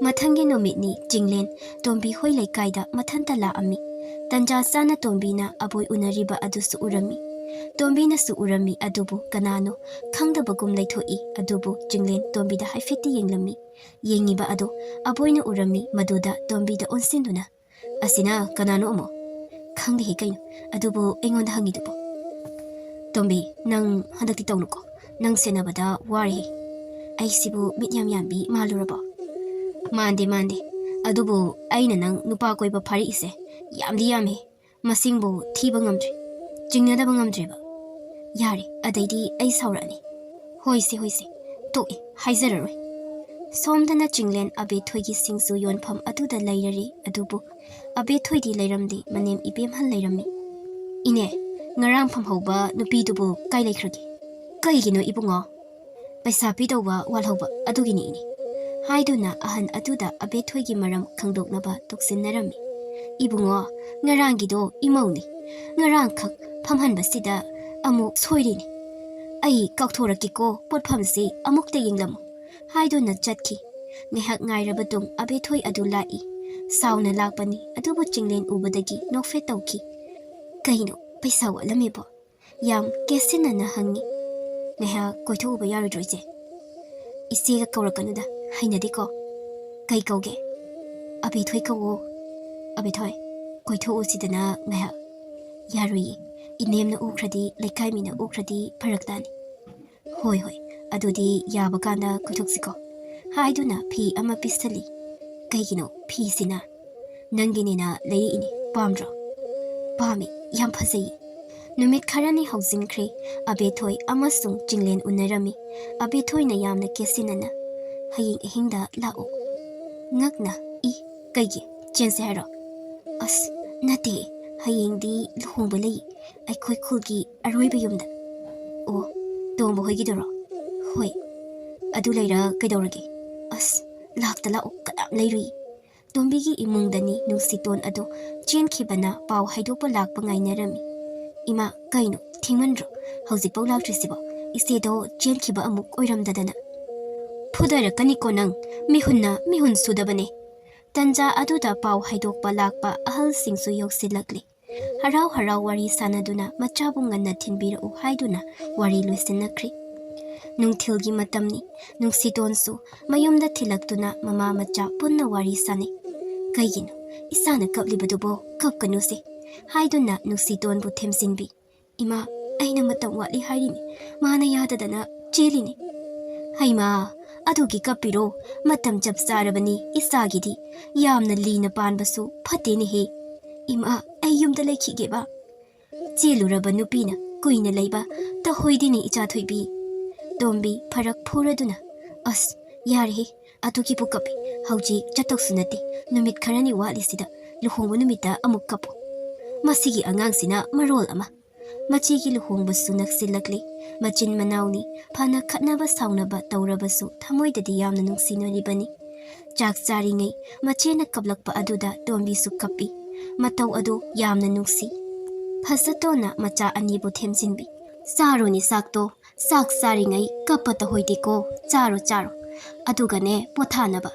ꯃꯊꯪꯒꯤ ꯅꯨꯃꯤꯠꯅꯤ ꯆꯤꯡꯂꯦꯟ ꯇꯣꯝꯕꯤ ꯍꯣꯏ ꯂꯩꯀꯥꯏꯗ ꯃꯊꯟꯇ ꯂꯥꯛꯑꯝꯃꯤ꯫ ꯇꯟꯖꯥ ꯆꯥꯅ ꯇꯣꯝꯕꯤꯅ ꯑꯕꯣꯏ ꯎꯅꯔꯤꯕ ꯑꯗꯨꯁꯨ ꯎꯔꯝꯃꯤ꯫ ꯇꯣꯝꯕꯤꯅꯁꯨ ꯎꯔꯝꯃꯤ, ꯑꯗꯨꯕꯨ ꯀꯅꯥꯅꯣ ꯈꯪꯗꯕꯒꯨꯝ ꯂꯩꯊꯣꯛꯏ꯫ ꯑꯗꯨꯕꯨ ꯆꯤꯡꯂꯦꯟ ꯇꯣꯝꯕꯤꯗ ꯍꯥꯏꯐꯦꯠꯇꯤ ꯌꯦꯡꯂꯝꯃꯤ꯫ ꯌꯦꯡꯉꯤꯕ ꯑꯗꯨ ꯑꯕꯣꯏꯅ ꯎꯔꯝꯃꯤ, ꯃꯗꯨꯗ ꯇꯣꯝꯕꯤꯗ ꯑꯣꯟꯁꯤꯟꯗꯨꯅ, "ꯑꯁꯤꯅ ꯀꯅꯥꯅꯣ ꯑꯃꯨꯛ?" "ꯈꯪꯗꯦꯍꯦ ꯀꯩꯅꯣ, ꯑꯗꯨꯕꯨ ꯑꯩꯉꯣꯟꯗ ꯍꯪꯉꯤꯗꯨꯕꯨ?" "ꯇꯣꯝꯕꯤ, ꯅꯪ ꯍꯟꯗꯛꯇꯤ ꯇꯧꯅꯨꯀꯣ, ꯅꯪ ꯁꯦꯟꯅꯕꯗ ꯋꯥꯔꯦꯍꯦ꯫" "ꯑꯩꯁꯤꯕꯨ ꯃꯤꯠ ꯌꯥꯝ ꯌꯥꯝꯕꯤ ꯃꯥꯜꯂꯨꯔꯕꯣ?" "ꯃꯥꯟꯗꯦ, ꯃꯥꯟꯗꯦ꯫ ꯑꯗꯨꯕꯨ ꯑꯩꯅ ꯅꯪ ꯅꯨꯄꯥ ꯀꯣꯏꯕ ꯐꯥꯔꯛꯏꯁꯦ ꯌꯥꯝꯗꯤ ꯌꯥꯝꯃꯦ꯫ ꯃꯁꯤꯡꯕꯨ ꯊꯤꯕ ꯉꯝꯗ꯭ꯔꯦ, ꯆꯤꯡꯅꯗꯕ ꯉꯝꯗ꯭ꯔꯦꯕ꯫" "ꯌꯥꯔꯦ, ꯑꯗꯩꯗꯤ ꯑꯩ ꯁꯥꯎꯔꯛꯑꯅꯤ꯫" "ꯍꯣꯏꯁꯦ, ꯍꯣꯏꯁꯦ, ꯇꯣꯛꯑꯦ, ꯍꯥꯏꯖꯔꯔꯣꯏ꯫" ꯁꯣꯝꯗꯅ ꯆꯤꯡꯂꯦꯟ ꯑꯕꯦꯊꯣꯏꯒꯤ ꯁꯤꯡꯖꯨ ꯌꯣꯟꯐꯝ ꯑꯗꯨꯗ ꯂꯩꯔꯔꯤ, ꯑꯗꯨꯕꯨ ꯑꯕꯦꯊꯣꯏꯗꯤ ꯂꯩꯔꯝꯗꯦ, ꯃꯅꯦꯝ ꯏꯕꯦꯝꯍꯜ ꯂꯩꯔꯝꯃꯤ꯫ "ꯏꯅꯦ, ꯉꯔꯥꯡ ꯐꯝꯍꯧꯕ ꯅꯨꯄꯤꯗꯨꯕꯨ ꯀꯥꯏ ꯂꯩꯈ꯭ꯔꯒꯦ?" "ꯀꯩꯒꯤꯅꯣ ꯏꯕꯨꯡꯉꯣ?" "ꯄꯩꯁꯥ ꯄꯤꯗꯧꯕ ꯋꯥꯠꯍꯧꯕ ꯑꯗꯨꯒꯤꯅꯤ ꯏꯅꯦ꯫" ꯍꯥꯏꯗꯨꯅ ꯑꯍꯟ ꯑꯗꯨꯗ ꯑꯕꯦꯊꯣꯏꯒꯤ ꯃꯔꯝ ꯈꯪꯗꯣꯛꯅꯕ ꯇꯣꯛꯁꯤꯟꯅꯔꯝꯃꯤ꯫ "ꯏꯕꯨꯡꯉꯣ, ꯉꯔꯥꯡꯒꯤꯗꯣ ꯏꯃꯧꯅꯤ꯫ ꯉꯔꯥꯡꯈꯛ ꯐꯝꯍꯟꯕꯁꯤꯗ ꯑꯃꯨꯛ ꯁꯣꯏꯔꯤꯅꯤ꯫ ꯑꯩ ꯀꯥꯎꯊꯣꯔꯛꯀꯦꯀꯣ, ꯄꯣꯠꯐꯝꯁꯤ ꯑꯃꯨꯛꯇ ꯌꯦꯡꯂꯝꯃꯨ꯫" ꯍꯥꯏꯗꯨꯅ ꯆꯠꯈꯤ꯫ ꯉꯥꯏꯍꯥꯛ ꯉꯥꯏꯔꯕ ꯇꯨꯡ ꯑꯕꯦꯊꯣꯏ ꯑꯗꯨ ꯂꯥꯛꯏ꯫ ꯁꯥꯎꯅ ꯂꯥꯛꯄꯅꯤ, ꯑꯗꯨꯕꯨ ꯆꯤꯡꯂꯦꯟ ꯎꯕꯗꯒꯤ ꯅꯣꯛꯐꯦꯠ ꯇꯧꯈꯤ꯫ "ꯀꯩꯅꯣ, ꯄꯩꯁꯥ ꯋꯥꯠꯂꯝꯃꯤꯕꯣ?" ꯌꯥꯝ ꯀꯦꯁꯤꯟꯅꯅ ꯍꯪꯉꯤ꯫ "ꯉꯥꯏꯍꯥꯛ ꯀꯣꯏꯊꯣꯛꯎꯕ ꯌꯥꯔꯣꯏꯗ꯭ꯔꯣ, ꯏꯆꯦ?" "ꯏꯆꯦꯒ ꯀꯧꯔꯛꯀꯅꯨꯗ, ꯍꯩꯅꯗꯦꯀꯣ꯫ ꯀꯩ ꯀꯧꯒꯦ?" "ꯑꯕꯦꯊꯣꯏ ꯀꯧꯋꯣ꯫ ꯑꯕꯦꯊꯣꯏ, ꯀꯣꯏꯊꯣꯛꯎꯁꯤꯗꯅ ꯉꯥꯏꯍꯥꯛ꯫" "ꯌꯥꯔꯣꯏꯌꯦ, ꯏꯅꯦꯝꯅ ꯎꯈ꯭ꯔꯗꯤ, ꯂꯩꯀꯥꯏ ꯃꯤꯅ ꯎꯈ꯭ꯔꯗꯤ ꯐꯔꯛ ꯇꯥꯅꯤ꯫" "ꯍꯣꯏ, ꯍꯣꯏ, ꯑꯗꯨꯗꯤ ꯌꯥꯕ ꯀꯥꯟꯗ ꯀꯣꯏꯊꯣꯛꯁꯤꯀꯣ꯫" ꯍꯥꯏꯗꯨꯅ ꯐꯤ ꯑꯃ ꯄꯤꯁꯜꯂꯤ꯫ "ꯀꯩꯒꯤꯅꯣ ꯐꯤꯁꯤꯅ?" "ꯅꯪꯒꯤꯅꯦꯅ ꯂꯩꯔꯛꯏꯅꯦ, ꯄꯥꯝꯗ꯭ꯔꯣ?" "ꯄꯥꯝꯃꯤ, ꯌꯥꯝ ꯐꯖꯩ꯫" ꯅꯨꯃꯤꯠ ꯈꯔꯅꯤ ꯍꯧꯖꯤꯟꯈ꯭ꯔꯦ꯫ ꯑꯕꯦꯊꯣꯏ ꯑꯃꯁꯨꯡ ꯆꯤꯡꯂꯦꯟ ꯎꯅꯔꯝꯃꯤ꯫ ꯑꯕꯦꯊꯣꯏꯅ ꯌꯥꯝꯅ ꯀꯦꯁꯤꯟꯅꯅ, "ꯍꯌꯦꯡ ꯑꯍꯤꯡꯗ ꯂꯥꯛꯑꯣ꯫" ꯉꯛꯅ, "ꯏ, ꯀꯩꯒꯤ? ꯆꯦꯟꯁꯦ ꯍꯥꯏꯔꯣ?" "ꯑꯁ, ꯅꯠꯇꯦ, ꯍꯌꯦꯡꯗꯤ ꯂꯨꯍꯣꯡꯕ ꯂꯩ, ꯑꯩꯈꯣꯏ ꯈꯨꯜꯒꯤ ꯑꯔꯣꯏꯕ ꯌꯨꯝꯗ꯫" "ꯑꯣ, ꯇꯣꯝꯕ ꯍꯣꯏꯒꯤꯗꯨꯔꯣ?" "ꯍꯣꯏ꯫" "ꯑꯗꯨ ꯂꯩꯔ ꯀꯩꯗꯧꯔꯒꯦ? ꯑꯁ, ꯂꯥꯛꯇ ꯂꯥꯛꯑꯣ, ꯀꯅꯥꯝ ꯂꯩꯔꯨꯏ꯫" ꯇꯣꯝꯕꯤꯒꯤ ꯏꯃꯨꯡꯗꯅꯤ ꯅꯨꯡꯁꯤꯇꯣꯟ ꯑꯗꯣ ꯆꯦꯟꯈꯤꯕꯅ ꯄꯥꯎ ꯍꯥꯏꯗꯣꯛꯄ ꯂꯥꯛꯄ ꯉꯥꯏꯅꯔꯝꯃꯤ꯫ "ꯏꯃꯥ, ꯀꯩꯅꯣ, ꯊꯦꯡꯃꯟꯗ꯭ꯔꯣ? ꯍꯧꯖꯤꯛꯐꯥꯎ ꯂꯥꯛꯇ꯭ꯔꯤꯁꯤꯕꯣ? ꯏꯆꯦꯗꯣ ꯆꯦꯟꯈꯤꯕ ꯑꯃꯨꯛ ꯑꯣꯏꯔꯝꯗꯗꯅ꯫" "ꯐꯨꯗꯔꯛꯀꯅꯤꯀꯣ ꯅꯪ, ꯃꯤꯍꯨꯟꯅ ꯃꯤꯍꯨꯟ ꯁꯨꯗꯕꯅꯦ꯫" ꯇꯟꯖꯥ ꯑꯗꯨꯗ ꯄꯥꯎ ꯍꯥꯏꯗꯣꯛꯄ ꯂꯥꯛꯄ ꯑꯍꯜꯁꯤꯡꯁꯨ ꯌꯧꯁꯤꯜꯂꯛꯂꯤ꯫ ꯍꯔꯥꯎ ꯍꯔꯥꯎ ꯋꯥꯔꯤ ꯁꯥꯟꯅꯗꯨꯅ ꯃꯆꯥꯕꯨ ꯉꯟꯅ ꯊꯤꯟꯕꯤꯔꯛꯎ ꯍꯥꯏꯗꯨꯅ ꯋꯥꯔꯤ ꯂꯣꯏꯁꯤꯟꯅꯈ꯭ꯔꯦ꯫ ꯅꯨꯡꯊꯤꯜꯒꯤ ꯃꯇꯝꯅꯤ꯫ ꯅꯨꯡꯁꯤꯇꯣꯟꯁꯨ ꯃꯌꯨꯝꯗ ꯊꯤꯜꯂꯛꯇꯨꯅ ꯃꯃꯥ ꯃꯆꯥ ꯄꯨꯟꯅ ꯋꯥꯔꯤ ꯁꯥꯟꯅꯩ꯫ "ꯀꯩꯒꯤꯅꯣ ꯏꯆꯥꯅ ꯀꯞꯂꯤꯕꯗꯨꯕꯣ? ꯀꯞꯀꯅꯨꯁꯦ," ꯍꯥꯏꯗꯨꯅ ꯅꯨꯡꯁꯤꯇꯣꯟꯕꯨ ꯊꯦꯝꯖꯤꯟꯕꯤ꯫ "ꯏꯃꯥ, ꯑꯩꯅ ꯃꯇꯝ ꯋꯥꯠꯂꯤ ꯍꯥꯏꯔꯤꯅꯤ, ꯃꯥꯅ ꯌꯥꯗꯗꯅ ꯆꯦꯜꯂꯤꯅꯤ꯫" "ꯍꯩꯃꯥ, ꯑꯗꯨꯒꯤ ꯀꯞꯄꯤꯔꯣ? ꯃꯇꯝ ꯆꯞ ꯆꯥꯔꯕꯅꯤ ꯏꯆꯥꯒꯤꯗꯤ꯫ ꯌꯥꯝꯅ ꯂꯤꯅ ꯄꯥꯟꯕꯁꯨ ꯐꯠꯇꯦꯅꯦꯍꯦ꯫ ꯏꯃꯥ, ꯑꯩ ꯌꯨꯝꯗ ꯂꯩꯈꯤꯒꯦꯕ꯫ ꯆꯦꯜꯂꯨꯔꯕ ꯅꯨꯄꯤꯅ ꯀꯨꯏꯅ ꯂꯩꯕ ꯇꯧꯍꯣꯏꯗꯦꯅꯦ ꯏꯆꯥ ꯊꯣꯏꯕꯤ꯫" ꯇꯣꯝꯕꯤ ꯐꯔꯛ ꯐꯨꯔꯗꯨꯅ, "ꯑꯁ, ꯌꯥꯔꯦꯍꯦ, ꯑꯗꯨꯒꯤꯕꯨ ꯀꯞꯄꯤ꯫ ꯍꯧꯖꯤꯛ ꯆꯠꯇꯧꯁꯨ ꯅꯠꯇꯦ, ꯅꯨꯃꯤꯠ ꯈꯔꯅꯤ ꯋꯥꯠꯂꯤꯁꯤꯗ꯫ ꯂꯨꯍꯣꯡꯕ ꯅꯨꯃꯤꯠꯇ ꯑꯃꯨꯛ ꯀꯞꯄꯨ꯫ ꯃꯁꯤꯒꯤ ꯑꯉꯥꯡꯁꯤꯅ ꯃꯔꯣꯜ ꯑꯃ꯫" ꯃꯆꯦꯒꯤ ꯂꯨꯍꯣꯡꯕꯁꯨ ꯅꯛꯁꯤꯜꯂꯛꯂꯤ꯫ ꯃꯆꯤꯟ ꯃꯅꯥꯎꯅꯤ, ꯐꯅ ꯈꯠꯅꯕ ꯁꯥꯎꯅꯕ ꯇꯧꯔꯕꯁꯨ ꯊꯃꯣꯏꯗꯗꯤ ꯌꯥꯝꯅ ꯅꯨꯡꯁꯤꯅꯔꯤꯕꯅꯤ꯫ ꯆꯥꯛ ꯆꯥꯔꯤꯉꯩ ꯃꯆꯦꯅ ꯀꯞꯂꯛꯄ ꯑꯗꯨꯗ ꯇꯣꯝꯕꯤꯁꯨ ꯀꯞꯄꯤ꯫ ꯃꯇꯧ ꯑꯗꯨ ꯌꯥꯝꯅ ꯅꯨꯡꯁꯤ꯫ ꯐꯖꯇꯣꯟꯅ ꯃꯆꯥ ꯑꯅꯤꯕꯨ ꯊꯦꯝꯖꯤꯟꯕꯤ꯫ "ꯆꯥꯔꯣꯅꯦ ꯆꯥꯛꯇꯣ, ꯆꯥꯛ ꯆꯥꯔꯤꯉꯩ ꯀꯞꯄ ꯇꯧꯍꯣꯏꯗꯦꯀꯣ, ꯆꯥꯔꯣ ꯆꯥꯔꯣ꯫ ꯑꯗꯨꯒꯅꯦ ꯄꯣꯊꯥꯅꯕ꯫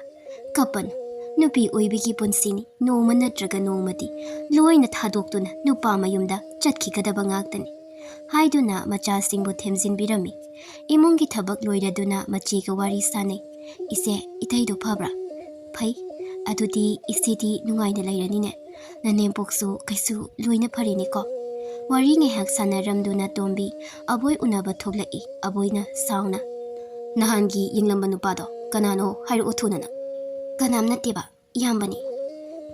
ꯀꯞꯄꯅꯨ, ꯅꯨꯄꯤ ꯑꯣꯏꯕꯒꯤ ꯄꯨꯟꯁꯤꯅꯤ, ꯅꯣꯡꯃ ꯅꯠꯇ꯭ꯔꯒ ꯅꯣꯡꯃꯗꯤ ꯂꯣꯏꯅ ꯊꯥꯗꯣꯛꯇꯨꯅ ꯅꯨꯄꯥ ꯃꯌꯨꯝꯗ ꯆꯠꯈꯤꯒꯗꯕ ꯉꯥꯛꯇꯅꯤ" ꯍꯥꯏꯗꯨꯅ ꯃꯆꯥꯁꯤꯡꯕꯨ ꯊꯦꯝꯖꯤꯟꯕꯤꯔꯝꯃꯤ꯫ ꯏꯃꯨꯡꯒꯤ ꯊꯕꯛ ꯂꯣꯏꯔꯗꯨꯅ ꯃꯆꯦꯒ ꯋꯥꯔꯤ ꯁꯥꯟꯅꯩ꯫ "ꯏꯆꯦ, ꯏꯇꯩꯗꯣ ꯐꯕ꯭ꯔꯥ?" "ꯐꯩ꯫ ꯑꯗꯨꯗꯤ ꯏꯆꯦꯗꯤ ꯅꯨꯡꯉꯥꯏꯅ ꯂꯩꯔꯅꯤꯅꯦ꯫ ꯅꯅꯦꯝꯄꯣꯛꯁꯨ ꯀꯩꯁꯨ ꯂꯣꯏꯅ ꯐꯔꯦꯅꯦꯀꯣ?" ꯋꯥꯔꯤ ꯉꯥꯏꯍꯥꯛ ꯁꯥꯟꯅꯔꯝꯗꯨꯅ ꯇꯣꯝꯕꯤ ꯑꯕꯣꯏ ꯎꯅꯕ ꯊꯣꯛꯂꯛꯏ꯫ ꯑꯕꯣꯏꯅ ꯁꯥꯎꯅ, "ꯅꯍꯥꯟꯒꯤ ꯌꯦꯡꯂꯝꯕ ꯅꯨꯄꯥꯗꯣ ꯀꯅꯥꯅꯣ ꯍꯥꯏꯔꯛꯑꯣ ꯊꯨꯅ ꯅꯪ?" "ꯀꯅꯥꯝ ꯅꯠꯇꯦꯕ, ꯏꯌꯥꯝꯕꯅꯤ꯫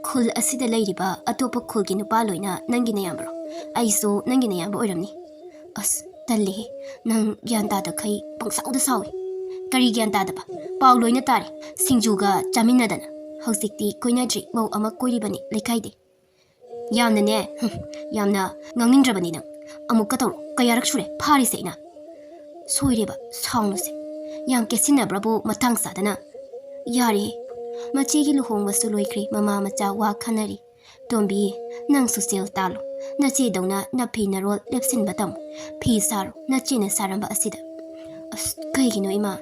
ꯈꯨꯜ ꯑꯁꯤꯗ ꯂꯩꯔꯤꯕ ꯑꯇꯣꯞꯄ ꯈꯨꯜꯒꯤ ꯅꯨꯄꯥ ꯂꯣꯏꯅ ꯅꯪꯒꯤ ꯅꯌꯥꯝꯕꯔꯣ? ꯑꯩꯁꯨ ꯅꯪꯒꯤ ꯅꯌꯥꯝꯕ ꯑꯣꯏꯔꯝꯅꯤ꯫ ꯑꯁ, ꯇꯜꯂꯦꯍꯦ, ꯅꯪ ꯒ꯭ꯌꯥꯟ ꯇꯥꯗꯈꯩ ꯄꯪꯁꯥꯎꯗ ꯁꯥꯎꯏ꯫ ꯀꯔꯤ ꯒ꯭ꯌꯥꯟ ꯇꯥꯗꯕ? ꯄꯥꯎ ꯂꯣꯏꯅ ꯇꯥꯔꯦ꯫ ꯁꯤꯡꯖꯨꯒ ꯆꯥꯃꯤꯟꯅꯗꯅ꯫ ꯍꯧꯖꯤꯛꯇꯤ ꯀꯣꯏꯅꯗ꯭ꯔꯤ, ꯃꯧ ꯑꯃ ꯀꯣꯏꯔꯤꯕꯅꯤ ꯂꯩꯀꯥꯏꯗꯤ꯫ ꯌꯥꯝꯅꯅꯦ, ꯍꯨꯝ, ꯌꯥꯝꯅ ꯉꯥꯡꯅꯤꯡꯗ꯭ꯔꯕꯅꯤ ꯅꯪ꯫ ꯑꯃꯨꯛꯀ ꯇꯧꯔꯣ꯫ ꯀꯌꯥꯔꯛ ꯁꯨꯔꯦ ꯐꯥꯔꯤꯁꯦ ꯑꯩꯅ?" "ꯁꯣꯏꯔꯦꯕ, ꯁꯥꯎꯅꯨꯁꯦ꯫ ꯌꯥꯝ ꯀꯦꯠꯁꯤꯟꯅꯕ꯭ꯔꯕꯨ ꯃꯇꯥꯡ ꯆꯥꯗꯅ?" "ꯌꯥꯔꯦ꯫ ꯃꯆꯦꯒꯤ ꯂꯨꯍꯣꯡꯕꯁꯨ ꯂꯣꯏꯈ꯭ꯔꯦ, ꯃꯃꯥ ꯃꯆꯥ ꯋꯥ ꯈꯟꯅꯔꯤ꯫ ꯇꯣꯝꯕꯤ, ꯅꯪꯁꯨ ꯁꯦꯜ ꯇꯥꯜꯂꯣ꯫ ꯅꯆꯦꯗꯧꯅ ꯅꯐꯤ ꯅꯔꯣꯜ ꯂꯦꯞꯁꯤꯟꯕ ꯇꯝꯃꯨ꯫ ꯐꯤ ꯁꯥꯔꯣ, ꯅꯆꯦꯅ ꯁꯥꯔꯝꯕ ꯑꯁꯤꯗ꯫" "ꯑꯁ, ꯀꯩꯒꯤꯅꯣ ꯏꯃꯥ?"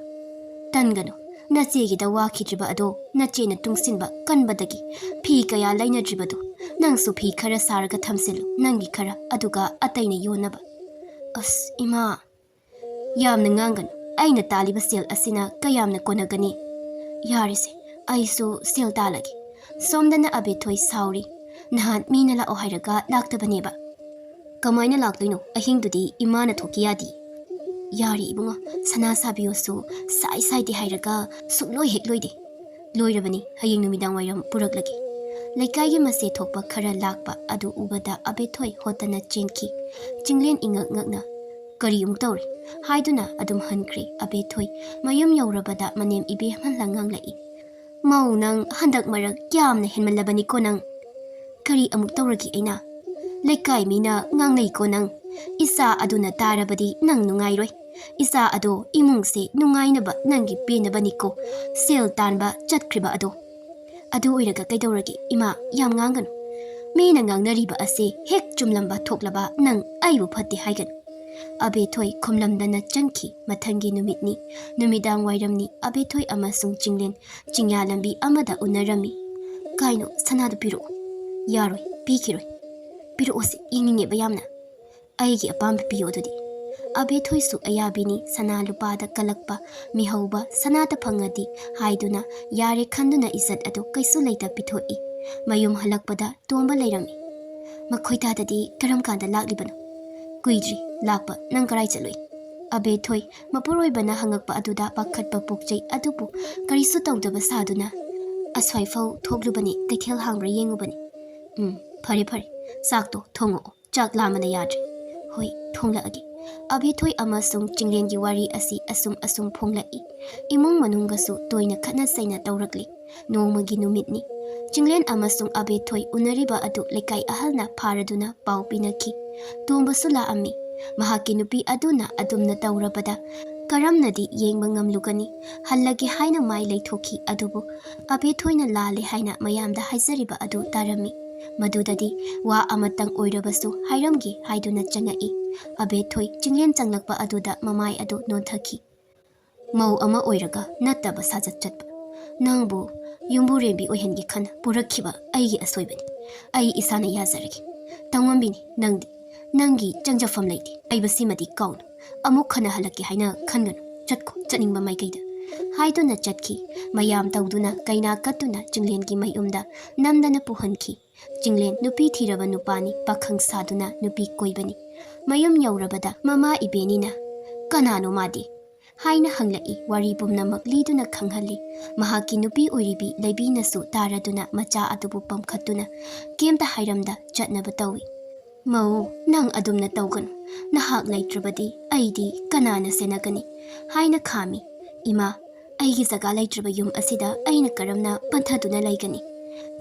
"ꯇꯟꯒꯅꯨ꯫ ꯅꯆꯦꯒꯤꯗ ꯋꯥꯈꯤꯗ꯭ꯔꯤꯕ ꯑꯗꯣ ꯅꯆꯦꯅ ꯇꯨꯡꯁꯤꯟꯕ ꯀꯟꯕꯗꯒꯤ ꯐꯤ ꯀꯌꯥ ꯂꯩꯅꯗ꯭ꯔꯤꯕꯗꯣ, ꯅꯪꯁꯨ ꯐꯤ ꯈꯔ ꯁꯥꯔꯒ ꯊꯝꯁꯤꯜꯂꯨ, ꯅꯪꯒꯤ ꯈꯔ, ꯑꯗꯨꯒ ꯑꯇꯩꯅ ꯌꯣꯟꯅꯕ꯫" "ꯑꯁ, ꯏꯃꯥ!" "ꯌꯥꯝꯅ ꯉꯥꯡꯒꯅꯨ꯫ ꯑꯩꯅ ꯇꯥꯜꯂꯤꯕ ꯁꯦꯜ ꯑꯁꯤꯅ ꯀꯌꯥꯝꯅ ꯀꯣꯟꯅꯒꯅꯤ?" "ꯌꯥꯔꯦꯁꯦ, ꯑꯩꯁꯨ ꯁꯦꯜ ꯇꯥꯜꯂꯒꯦ꯫" ꯁꯣꯝꯗꯅ ꯑꯕꯦꯊꯣꯏ ꯁꯥꯎꯔꯤ꯫ "ꯅꯍꯥꯟ ꯃꯤꯅ ꯂꯥꯛꯑꯣ ꯍꯥꯏꯔꯒ ꯂꯥꯛꯇꯕꯅꯦꯕ꯫" "ꯀꯃꯥꯏꯅ ꯂꯥꯛꯇꯣꯏꯅꯣ? ꯑꯍꯤꯡꯗꯨꯗꯤ ꯏꯃꯥꯅ ꯊꯣꯛꯀꯦ ꯌꯥꯗꯦ꯫" "ꯌꯥꯔꯦ ꯏꯕꯨꯡꯉꯣ, ꯁꯅꯥ ꯁꯥꯕꯤꯌꯣꯁꯨ ꯁꯥꯏ ꯁꯥꯏꯗꯦ ꯍꯥꯏꯔꯒ ꯁꯨꯛꯂꯣꯏ ꯍꯦꯛ ꯂꯣꯏꯗꯦ꯫" "ꯂꯣꯏꯔꯕꯅꯤ, ꯍꯌꯦꯡ ꯅꯨꯃꯤꯗꯥꯡ ꯋꯥꯏꯔꯝ ꯄꯨꯔꯛꯂꯒꯦ꯫" ꯂꯩꯀꯥꯏꯒꯤ ꯃꯆꯦ ꯊꯣꯛꯄ ꯈꯔ ꯂꯥꯛꯄ ꯑꯗꯨ ꯎꯕꯗ ꯑꯕꯦꯊꯣꯏ ꯍꯣꯠꯇꯅ ꯆꯦꯟꯈꯤ꯫ ꯆꯤꯡꯂꯦꯟ ꯏꯉꯛ ꯉꯛꯅ, "ꯀꯔꯤ ꯑꯃꯨꯛ ꯇꯧꯔꯦ?" ꯍꯥꯏꯗꯨꯅ ꯑꯗꯨꯝ ꯍꯟꯈ꯭ꯔꯦ꯫ ꯑꯕꯦꯊꯣꯏ ꯃꯌꯨꯝ ꯌꯧꯔꯕꯗ ꯃꯅꯦꯝ ꯏꯕꯦꯝꯍꯜꯅ ꯉꯥꯡꯂꯛꯏ, "ꯃꯧ, ꯅꯪ ꯍꯟꯗꯛ ꯃꯔꯛ ꯌꯥꯝꯅ ꯍꯦꯟꯃꯜꯂꯕꯅꯤꯀꯣ ꯅꯪ꯫" "ꯀꯔꯤ ꯑꯃꯨꯛ ꯇꯧꯔꯒꯦ ꯑꯩꯅ?" "ꯂꯩꯀꯥꯏ ꯃꯤꯅ ꯉꯥꯡꯅꯩꯀꯣ ꯅꯪ꯫ ꯏꯆꯥ ꯑꯗꯨꯅ ꯇꯥꯔꯕꯗꯤ ꯅꯪ ꯅꯨꯡꯉꯥꯏꯔꯣꯏ꯫ ꯏꯆꯥ ꯑꯗꯣ ꯏꯃꯨꯡꯁꯦ ꯅꯨꯡꯉꯥꯏꯅꯕ ꯅꯪꯒꯤ ꯄꯦꯟꯅꯕꯅꯤꯀꯣ ꯁꯦꯜ ꯇꯥꯟꯕ ꯆꯠꯈ꯭ꯔꯤꯕ ꯑꯗꯣ꯫" "ꯑꯗꯨ ꯑꯣꯏꯔꯒ ꯀꯩꯗꯧꯔꯒꯦ ꯏꯃꯥ? ꯌꯥꯝ ꯉꯥꯡꯒꯅꯨ꯫ ꯃꯤꯅ ꯉꯥꯡꯅꯔꯤꯕ ꯑꯁꯦ ꯍꯦꯛ ꯆꯨꯝꯂꯝꯕ ꯊꯣꯛꯂꯕ ꯅꯪ ꯑꯩꯕꯨ ꯐꯠꯇꯦ ꯍꯥꯏꯒꯅꯨ꯫ ꯑꯕꯦꯊꯣꯏ ꯈꯨꯝꯂꯝꯗꯅ ꯆꯪꯈꯤ꯫ ꯃꯊꯪꯒꯤ ꯅꯨꯃꯤꯠꯅꯤ꯫ ꯅꯨꯃꯤꯗꯥꯡ ꯋꯥꯏꯔꯝꯅꯤ꯫ ꯑꯕꯦꯊꯣꯏ ꯑꯃꯁꯨꯡ ꯆꯤꯡꯂꯦꯟ ꯆꯤꯡꯌꯥ ꯂꯝꯕꯤ ꯑꯃꯗ ꯎꯅꯔꯝꯃꯤ꯫ "ꯀꯥꯏꯅꯣ, ꯁꯅꯥꯗꯨ ꯄꯤꯔꯛꯑꯣ"꯫ "ꯌꯥꯔꯣꯏ, ꯄꯤꯈꯤꯔꯣꯏ"꯫ "ꯄꯤꯔꯛꯑꯣꯁꯦ, ꯌꯦꯡꯅꯤꯡꯉꯦꯕ ꯌꯥꯝꯅ"꯫ "ꯑꯩꯒꯤ ꯑꯄꯥꯝꯕ ꯄꯤꯌꯣ ꯑꯗꯨꯗꯤ"꯫ ꯑꯕꯦꯊꯣꯏꯁꯨ ꯑꯌꯥꯕꯤꯅꯤ꯫ ꯁꯅꯥ ꯂꯨꯄꯥꯗ ꯀꯜꯂꯛꯄ ꯃꯤꯍꯧꯕ ꯁꯅꯥꯗ ꯐꯪꯉꯗꯤ ꯍꯥꯏꯗꯨꯅ ꯌꯥꯔꯦ ꯈꯟꯗꯨꯅ ꯏꯖꯠ ꯑꯗꯨ ꯀꯩꯁꯨ ꯂꯩꯇ ꯄꯤꯊꯣꯛꯏ꯫ ꯃꯌꯨꯝ ꯍꯜꯂꯛꯄꯗ ꯇꯣꯝꯕ ꯂꯩꯔꯝꯃꯤ꯫ "ꯃꯈꯣꯏ ꯇꯥꯗꯗꯤ ꯀꯔꯝ ꯀꯥꯟꯗ ꯂꯥꯛꯂꯤꯕꯅꯣ?" "ꯀꯨꯏꯗ꯭ꯔꯤ ꯂꯥꯛꯄ꯫ ꯅꯪ ꯀꯔꯥꯏ ꯆꯠꯂꯨꯏ?" ꯑꯕꯦꯊꯣꯏ ꯃꯄꯨꯔꯣꯏꯕꯅ ꯍꯪꯉꯛꯄ ꯑꯗꯨꯗ ꯄꯥꯈꯠꯄ ꯄꯣꯛꯆꯩ, ꯑꯗꯨꯕꯨ ꯀꯔꯤꯁꯨ ꯇꯧꯗꯕ ꯁꯥꯗꯨꯅ, "ꯑꯁ꯭ꯋꯥꯏꯐꯥꯎ ꯊꯣꯛꯂꯨꯕꯅꯤ, ꯀꯩꯊꯦꯜ ꯍꯥꯡꯕ꯭ꯔꯥ ꯌꯦꯡꯉꯨꯕꯅꯤ"꯫ "ꯎꯝ, ꯐꯔꯦ ꯐꯔꯦ, ꯆꯥꯛꯇꯣ ꯊꯣꯡꯉꯛꯑꯣ, ꯆꯥꯛ ꯂꯥꯝꯕꯅ ꯌꯥꯗ꯭ꯔꯦ"꯫ "ꯍꯣꯏ, ꯊꯣꯡꯂꯛꯑꯒꯦ"꯫ ꯑꯕꯦꯊꯣꯏ ꯑꯃꯁꯨꯡ ꯆꯤꯡꯂꯦꯟꯒꯤ ꯋꯥꯔꯤ ꯑꯁꯤ ꯑꯁꯨꯝ ꯑꯁꯨꯝ ꯐꯣꯡꯂꯛꯏ꯫ ꯏꯃꯨꯡ ꯃꯅꯨꯡꯒꯁꯨ ꯇꯣꯏꯅ ꯈꯠꯅ ꯆꯩꯅ ꯇꯧꯔꯛꯂꯤ꯫ ꯅꯣꯡꯃꯒꯤ ꯅꯨꯃꯤꯠꯅꯤ꯫ ꯆꯤꯡꯂꯦꯟ ꯑꯃꯁꯨꯡ ꯑꯕꯦꯊꯣꯏ ꯎꯅꯔꯤꯕ ꯑꯗꯨ ꯂꯩꯀꯥꯏ ꯑꯍꯜꯅ ꯐꯥꯔꯗꯨꯅ ꯄꯥꯎ ꯄꯤꯅꯈꯤ꯫ ꯇꯣꯝꯕꯁꯨ ꯂꯥꯛꯑꯝꯃꯤ꯫ ꯃꯍꯥꯛꯀꯤ ꯅꯨꯄꯤ ꯑꯗꯨꯅ ꯑꯗꯨꯝꯅ ꯇꯧꯔꯕꯗ ꯀꯔꯝꯅꯗꯤ ꯌꯦꯡꯕ ꯉꯝꯂꯨꯒꯅꯤ? ꯍꯜꯂꯒꯦ ꯍꯥꯏꯅ ꯃꯥꯏ ꯂꯩꯊꯣꯛꯈꯤ, ꯑꯗꯨꯕꯨ ꯑꯕꯦꯊꯣꯏꯅ ꯂꯥꯜꯂꯦ ꯍꯥꯏꯅ ꯃꯌꯥꯝꯗ ꯍꯥꯏꯖꯔꯤꯕ ꯑꯗꯨ ꯇꯥꯔꯝꯃꯤ꯫ ꯃꯗꯨꯗꯗꯤ ꯋꯥ ꯑꯃꯇꯪ ꯑꯣꯏꯔꯕꯁꯨ ꯍꯥꯏꯔꯝꯒꯦ ꯍꯥꯏꯗꯨꯅ ꯆꯪꯉꯛꯏ꯫ ꯑꯕꯦꯊꯣꯏ ꯆꯤꯡꯂꯦꯟ ꯆꯪꯂꯛꯄ ꯑꯗꯨꯗ ꯃꯃꯥꯏ ꯑꯗꯨ ꯅꯣꯟꯊꯈꯤ꯫ "ꯃꯧ ꯑꯃ ꯑꯣꯏꯔꯒ ꯅꯠꯇꯕ ꯁꯥꯖꯠ ꯆꯠꯄ꯫ ꯅꯪꯕꯨ ꯌꯨꯝꯕꯨꯔꯦꯝꯕꯤ ꯑꯣꯏꯍꯟꯒꯦ ꯈꯟꯅ ꯄꯨꯔꯛꯈꯤꯕ ꯑꯩꯒꯤ ꯑꯁꯣꯏꯕꯅꯤ꯫ ꯑꯩ ꯏꯁꯥꯅ ꯌꯥꯖꯔꯒꯦ꯫ ꯇꯧꯉꯝꯕꯤꯅꯤ ꯅꯪꯗꯤ꯫ ꯅꯪꯒꯤ ꯆꯪꯖꯐꯝ ꯂꯩꯇꯦ꯫ ꯍꯥꯏꯕꯁꯤꯃꯗꯤ ꯀꯥꯎꯅꯨ꯫ ꯑꯃꯨꯛ ꯍꯟꯅ ꯍꯜꯂꯛꯀꯦ ꯍꯥꯏꯅ ꯈꯟꯒꯅꯨ꯫ ꯆꯠꯈꯣ, ꯆꯠꯅꯤꯡꯕ ꯃꯥꯏꯀꯩꯗ"꯫ ꯍꯥꯏꯗꯨꯅ ꯆꯠꯈꯤ꯫ ꯃꯌꯥꯝ ꯇꯧꯗꯨꯅ ꯀꯩꯅꯥ ꯀꯠꯇꯨꯅ ꯆꯤꯡꯂꯦꯟꯒꯤ ꯃꯌꯨꯝꯗ ꯅꯝꯗꯅ ꯄꯨꯍꯟꯈꯤ꯫ ꯆꯤꯡꯂꯦꯟ ꯅꯨꯄꯤ ꯊꯤꯔꯕ ꯅꯨꯄꯥꯅꯤ, ꯄꯥꯈꯪ ꯁꯥꯗꯨꯅ ꯅꯨꯄꯤ ꯀꯣꯏꯕꯅꯤ꯫ ꯃꯌꯨꯝ ꯌꯧꯔꯕꯗ ꯃꯃꯥ ꯏꯕꯦꯟꯅꯤꯅ, "ꯀꯅꯥꯅꯣ ꯃꯥꯗꯤ?" ꯍꯥꯏꯅ ꯍꯪꯂꯛꯏ꯫ ꯋꯥꯔꯤ ꯄꯨꯝꯅꯃꯛ ꯂꯤꯗꯨꯅ ꯈꯪꯍꯜꯂꯤ꯫ ꯃꯍꯥꯛꯀꯤ ꯅꯨꯄꯤ ꯑꯣꯏꯔꯤꯕꯤ ꯂꯩꯕꯤꯅꯁꯨ ꯇꯥꯔꯗꯨꯅ ꯃꯆꯥ ꯑꯗꯨꯕꯨ ꯄꯝꯈꯠꯇꯨꯅ ꯀꯩꯝꯇ ꯍꯥꯏꯔꯝꯗ ꯆꯠꯅꯕ ꯇꯧꯏ꯫ "ꯃꯧ, ꯅꯪ ꯑꯗꯨꯝꯅ ꯇꯧꯒꯅꯨ꯫ ꯅꯍꯥꯛ ꯂꯩꯇ꯭ꯔꯕꯗꯤ ꯑꯩꯗꯤ ꯀꯅꯥꯅ ꯁꯦꯟꯅꯒꯅꯤ?" ꯍꯥꯏꯅ ꯈꯥꯝꯃꯤ꯫ "ꯏꯃꯥ, ꯑꯩꯒꯤ ꯖꯒꯥ ꯂꯩꯇ꯭ꯔꯕ ꯌꯨꯝ ꯑꯁꯤꯗ ꯑꯩꯅ ꯀꯔꯝꯅ ꯄꯟꯊꯗꯨꯅ ꯂꯩꯒꯅꯤ?"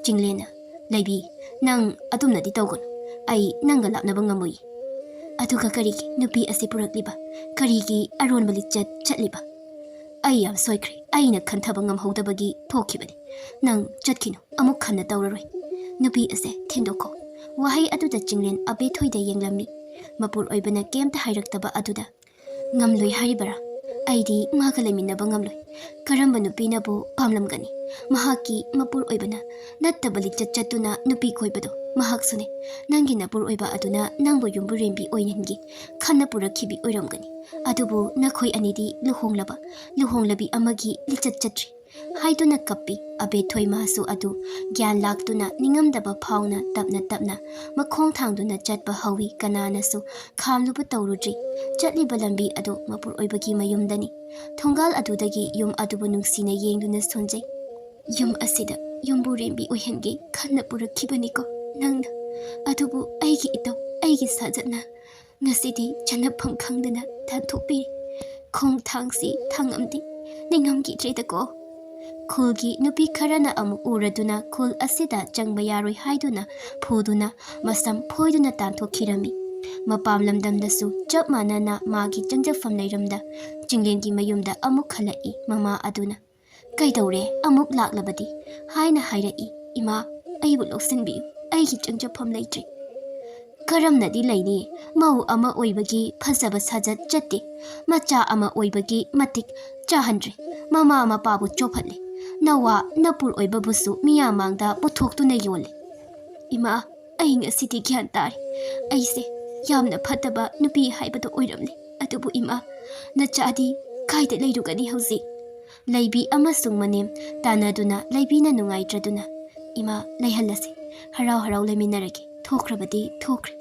ꯆꯤꯡꯂꯦꯟꯅ, "ꯂꯩꯕꯤ, ꯅꯪ ꯑꯗꯨꯝꯅꯗꯤ ꯇꯧꯒꯅꯨ꯫ ꯑꯩ ꯅꯪꯒ ꯂꯥꯞꯅꯕ ꯉꯝꯃꯣꯏ꯫ ꯑꯗꯨꯒ ꯀꯔꯤꯒꯤ ꯅꯨꯄꯤ ꯑꯁꯤ ꯄꯨꯔꯛꯂꯤꯕ? ꯀꯔꯤꯒꯤ ꯑꯔꯣꯟꯕ ꯂꯤꯆꯠ ꯆꯠꯂꯤꯕ?" "ꯑꯩ ꯌꯥꯝ ꯁꯣꯏꯈ꯭ꯔꯦ꯫ ꯑꯩꯅ ꯈꯟꯊꯕ ꯉꯝꯍꯧꯗꯕꯒꯤ ꯊꯣꯛꯈꯤꯕꯅꯤ꯫ ꯅꯪ ꯆꯠꯈꯤꯅꯨ, ꯑꯃꯨꯛ ꯍꯟꯅ ꯇꯧꯔꯔꯣꯏ꯫ ꯅꯨꯄꯤ ꯑꯁꯦ ꯊꯦꯡꯗꯣꯛꯈꯣ"꯫ ꯋꯥꯍꯩ ꯑꯗꯨꯗ ꯆꯤꯡꯂꯦꯟ ꯑꯕꯦꯊꯣꯏꯗ ꯌꯦꯡꯂꯝꯃꯤ꯫ ꯃꯄꯨꯔ ꯑꯣꯏꯕꯅ ꯀꯩꯝꯇ ꯍꯥꯏꯔꯛꯇꯕ ꯑꯗꯨꯗ, "ꯉꯝꯂꯣꯏ ꯍꯥꯏꯔꯤꯕꯔꯥ? ꯑꯩꯗꯤ ꯃꯥꯒ ꯂꯩꯃꯤꯟꯅꯕ ꯉꯝꯂꯣꯏ꯫ ꯀꯔꯝꯕ ꯅꯨꯄꯤꯅꯕꯨ ꯄꯥꯝꯂꯝꯒꯅꯤ? ꯃꯍꯥꯛꯀꯤ ꯃꯄꯨꯔ ꯑꯣꯏꯕꯅ ꯅꯠꯇꯕ ꯂꯤꯆꯠ ꯆꯠꯇꯨꯅ ꯅꯨꯄꯤ ꯀꯣꯏꯕꯗꯣ ꯃꯍꯥꯛꯁꯨꯅꯦ꯫ ꯅꯪꯒꯤ ꯅꯄꯨꯔ ꯑꯣꯏꯕ ꯑꯗꯨꯅ ꯅꯪꯕꯨ ꯌꯨꯝꯕꯨꯔꯦꯝꯕꯤ ꯑꯣꯏꯍꯟꯒꯦ ꯈꯟꯅ ꯄꯨꯔꯛꯈꯤꯕꯤ ꯑꯣꯏꯔꯝꯒꯅꯤ꯫ ꯑꯗꯨꯕꯨ ꯅꯈꯣꯏ ꯑꯅꯤꯗꯤ ꯂꯨꯍꯣꯡꯂꯕ, ꯂꯨꯍꯣꯡꯂꯕꯤ ꯑꯃꯒꯤ ꯂꯤꯆꯠ ꯆꯠꯇ꯭ꯔꯤ" ꯍꯥꯏꯗꯨꯅ ꯀꯞꯄꯤ꯫ ꯑꯕꯦꯊꯣꯏ ꯃꯥꯁꯨ ꯑꯗꯨ ꯒ꯭ꯌꯥꯟ ꯂꯥꯛꯇꯨꯅ ꯅꯤꯡꯉꯝꯗꯕ ꯐꯥꯎꯅ ꯇꯞꯅ ꯇꯞꯅ ꯃꯈꯣꯡ ꯊꯥꯡꯗꯨꯅ ꯆꯠꯄ ꯍꯧꯏ꯫ ꯀꯅꯥꯅꯁꯨ ꯈꯥꯝꯂꯨꯕ ꯇꯧꯔꯨꯗ꯭ꯔꯤ꯫ ꯆꯠꯂꯤꯕ ꯂꯝꯕꯤ ꯑꯗꯨ ꯃꯄꯨꯔ ꯑꯣꯏꯕꯒꯤ ꯃꯌꯨꯝꯗꯅꯤ꯫ ꯊꯣꯡꯒꯥꯜ ꯑꯗꯨꯗꯒꯤ ꯌꯨꯝ ꯑꯗꯨꯕꯨ ꯅꯨꯡꯁꯤꯅ ꯌꯦꯡꯗꯨꯅ ꯁꯣꯟꯖꯩ꯫ "ꯌꯨꯝ ꯑꯁꯤꯗ ꯌꯨꯝꯕꯨꯔꯦꯝꯕꯤ ꯑꯣꯏꯍꯟꯒꯦ ꯈꯟꯅ ꯄꯨꯔꯛꯈꯤꯕꯅꯤꯀꯣ ꯅꯪꯅ꯫ ꯑꯗꯨꯕꯨ ꯑꯩꯒꯤ ꯏꯇꯧ, ꯑꯩꯒꯤ ꯁꯥꯖꯠꯅ ꯉꯁꯤꯗꯤ ꯆꯟꯅꯐꯝ ꯈꯪꯗꯅ ꯇꯥꯟꯊꯣꯛꯄꯤꯔꯤ꯫ ꯈꯣꯡꯊꯥꯡꯁꯤ ꯊꯥꯡꯉꯝꯗꯤ ꯅꯤꯡꯉꯝꯈꯤꯗ꯭ꯔꯦꯗꯀꯣ"꯫ ꯈꯨꯜꯒꯤ ꯅꯨꯄꯤ ꯈꯔꯅ ꯑꯃꯨꯛ ꯎꯔꯗꯨꯅ ꯈꯨꯜ ꯑꯁꯤꯗ ꯆꯪꯕ ꯌꯥꯔꯣꯏ ꯍꯥꯏꯗꯨꯅ ꯐꯨꯗꯨꯅ ꯃꯁꯝ ꯐꯣꯏꯗꯨꯅ ꯇꯥꯟꯊꯣꯛꯈꯤꯔꯝꯃꯤ꯫ ꯃꯄꯥꯝ ꯂꯝꯗꯝꯗꯁꯨ ꯆꯞ ꯃꯥꯟꯅꯅ ꯃꯥꯒꯤ ꯆꯪꯖꯐꯝ ꯂꯩꯔꯝꯗ ꯆꯤꯡꯂꯦꯟꯒꯤ ꯃꯌꯨꯝꯗ ꯑꯃꯨꯛ ꯍꯜꯂꯛꯏ꯫ ꯃꯃꯥ ꯑꯗꯨꯅ, "ꯀꯩꯗꯧꯔꯦ? ꯑꯃꯨꯛ ꯂꯥꯛꯂꯕꯗꯤ?" ꯍꯥꯏꯅ ꯍꯥꯏꯔꯛꯏ꯫ "ꯏꯃꯥ, ꯑꯩꯕꯨ ꯂꯧꯁꯤꯟꯕꯤꯌꯨ, ꯑꯩꯒꯤ ꯆꯪꯖꯐꯝ ꯂꯩꯇ꯭ꯔꯦ"꯫ "ꯀꯔꯝꯅꯗꯤ ꯂꯩꯅꯤ? ꯃꯧ ꯑꯃ ꯑꯣꯏꯕꯒꯤ ꯐꯖꯕ ꯁꯥꯖꯠ ꯆꯠꯇꯦ, ꯃꯆꯥ ꯑꯃ ꯑꯣꯏꯕꯒꯤ ꯃꯇꯤꯛ ꯆꯥꯍꯟꯗ꯭ꯔꯦ, ꯃꯃꯥ ꯃꯄꯥꯕꯨ ꯆꯣꯞꯍꯠꯂꯦ, ꯅꯋꯥ ꯅꯄꯨꯔ ꯑꯣꯏꯕꯕꯨꯁꯨ ꯃꯤꯌꯥꯝ ꯃꯥꯡꯗ ꯄꯨꯊꯣꯛꯇꯨꯅ ꯌꯣꯜꯂꯦ"꯫ "ꯏꯃꯥ, ꯑꯩ ꯉꯁꯤꯗꯤ ꯒ꯭ꯌꯥꯟ ꯇꯥꯔꯦ꯫ ꯑꯩꯁꯦ ꯌꯥꯝꯅ ꯐꯠꯇꯕ ꯅꯨꯄꯤ ꯍꯥꯏꯕꯗꯣ ꯑꯣꯏꯔꯝꯂꯦ꯫ ꯑꯗꯨꯕꯨ ꯏꯃꯥ, ꯅꯆꯥꯗꯤ ꯀꯥꯏꯗ ꯂꯩꯔꯨꯒꯅꯤ ꯍꯧꯖꯤꯛ?" ꯂꯩꯕꯤ ꯑꯃꯁꯨꯡ ꯃꯅꯦꯝ ꯇꯥꯟꯅꯗꯨꯅ ꯂꯩꯕꯤꯅ ꯅꯨꯡꯉꯥꯏꯇ꯭ꯔꯗꯨꯅ, "ꯏꯃꯥ, ꯂꯩꯍꯜꯂꯁꯤ, ꯍꯔꯥꯎ ꯍꯔꯥꯎ ꯂꯩꯃꯤꯟꯅꯔꯒꯦ, ꯊꯣꯛꯈ꯭ꯔꯕꯗꯤ ꯊꯣꯛꯈ꯭ꯔꯦ"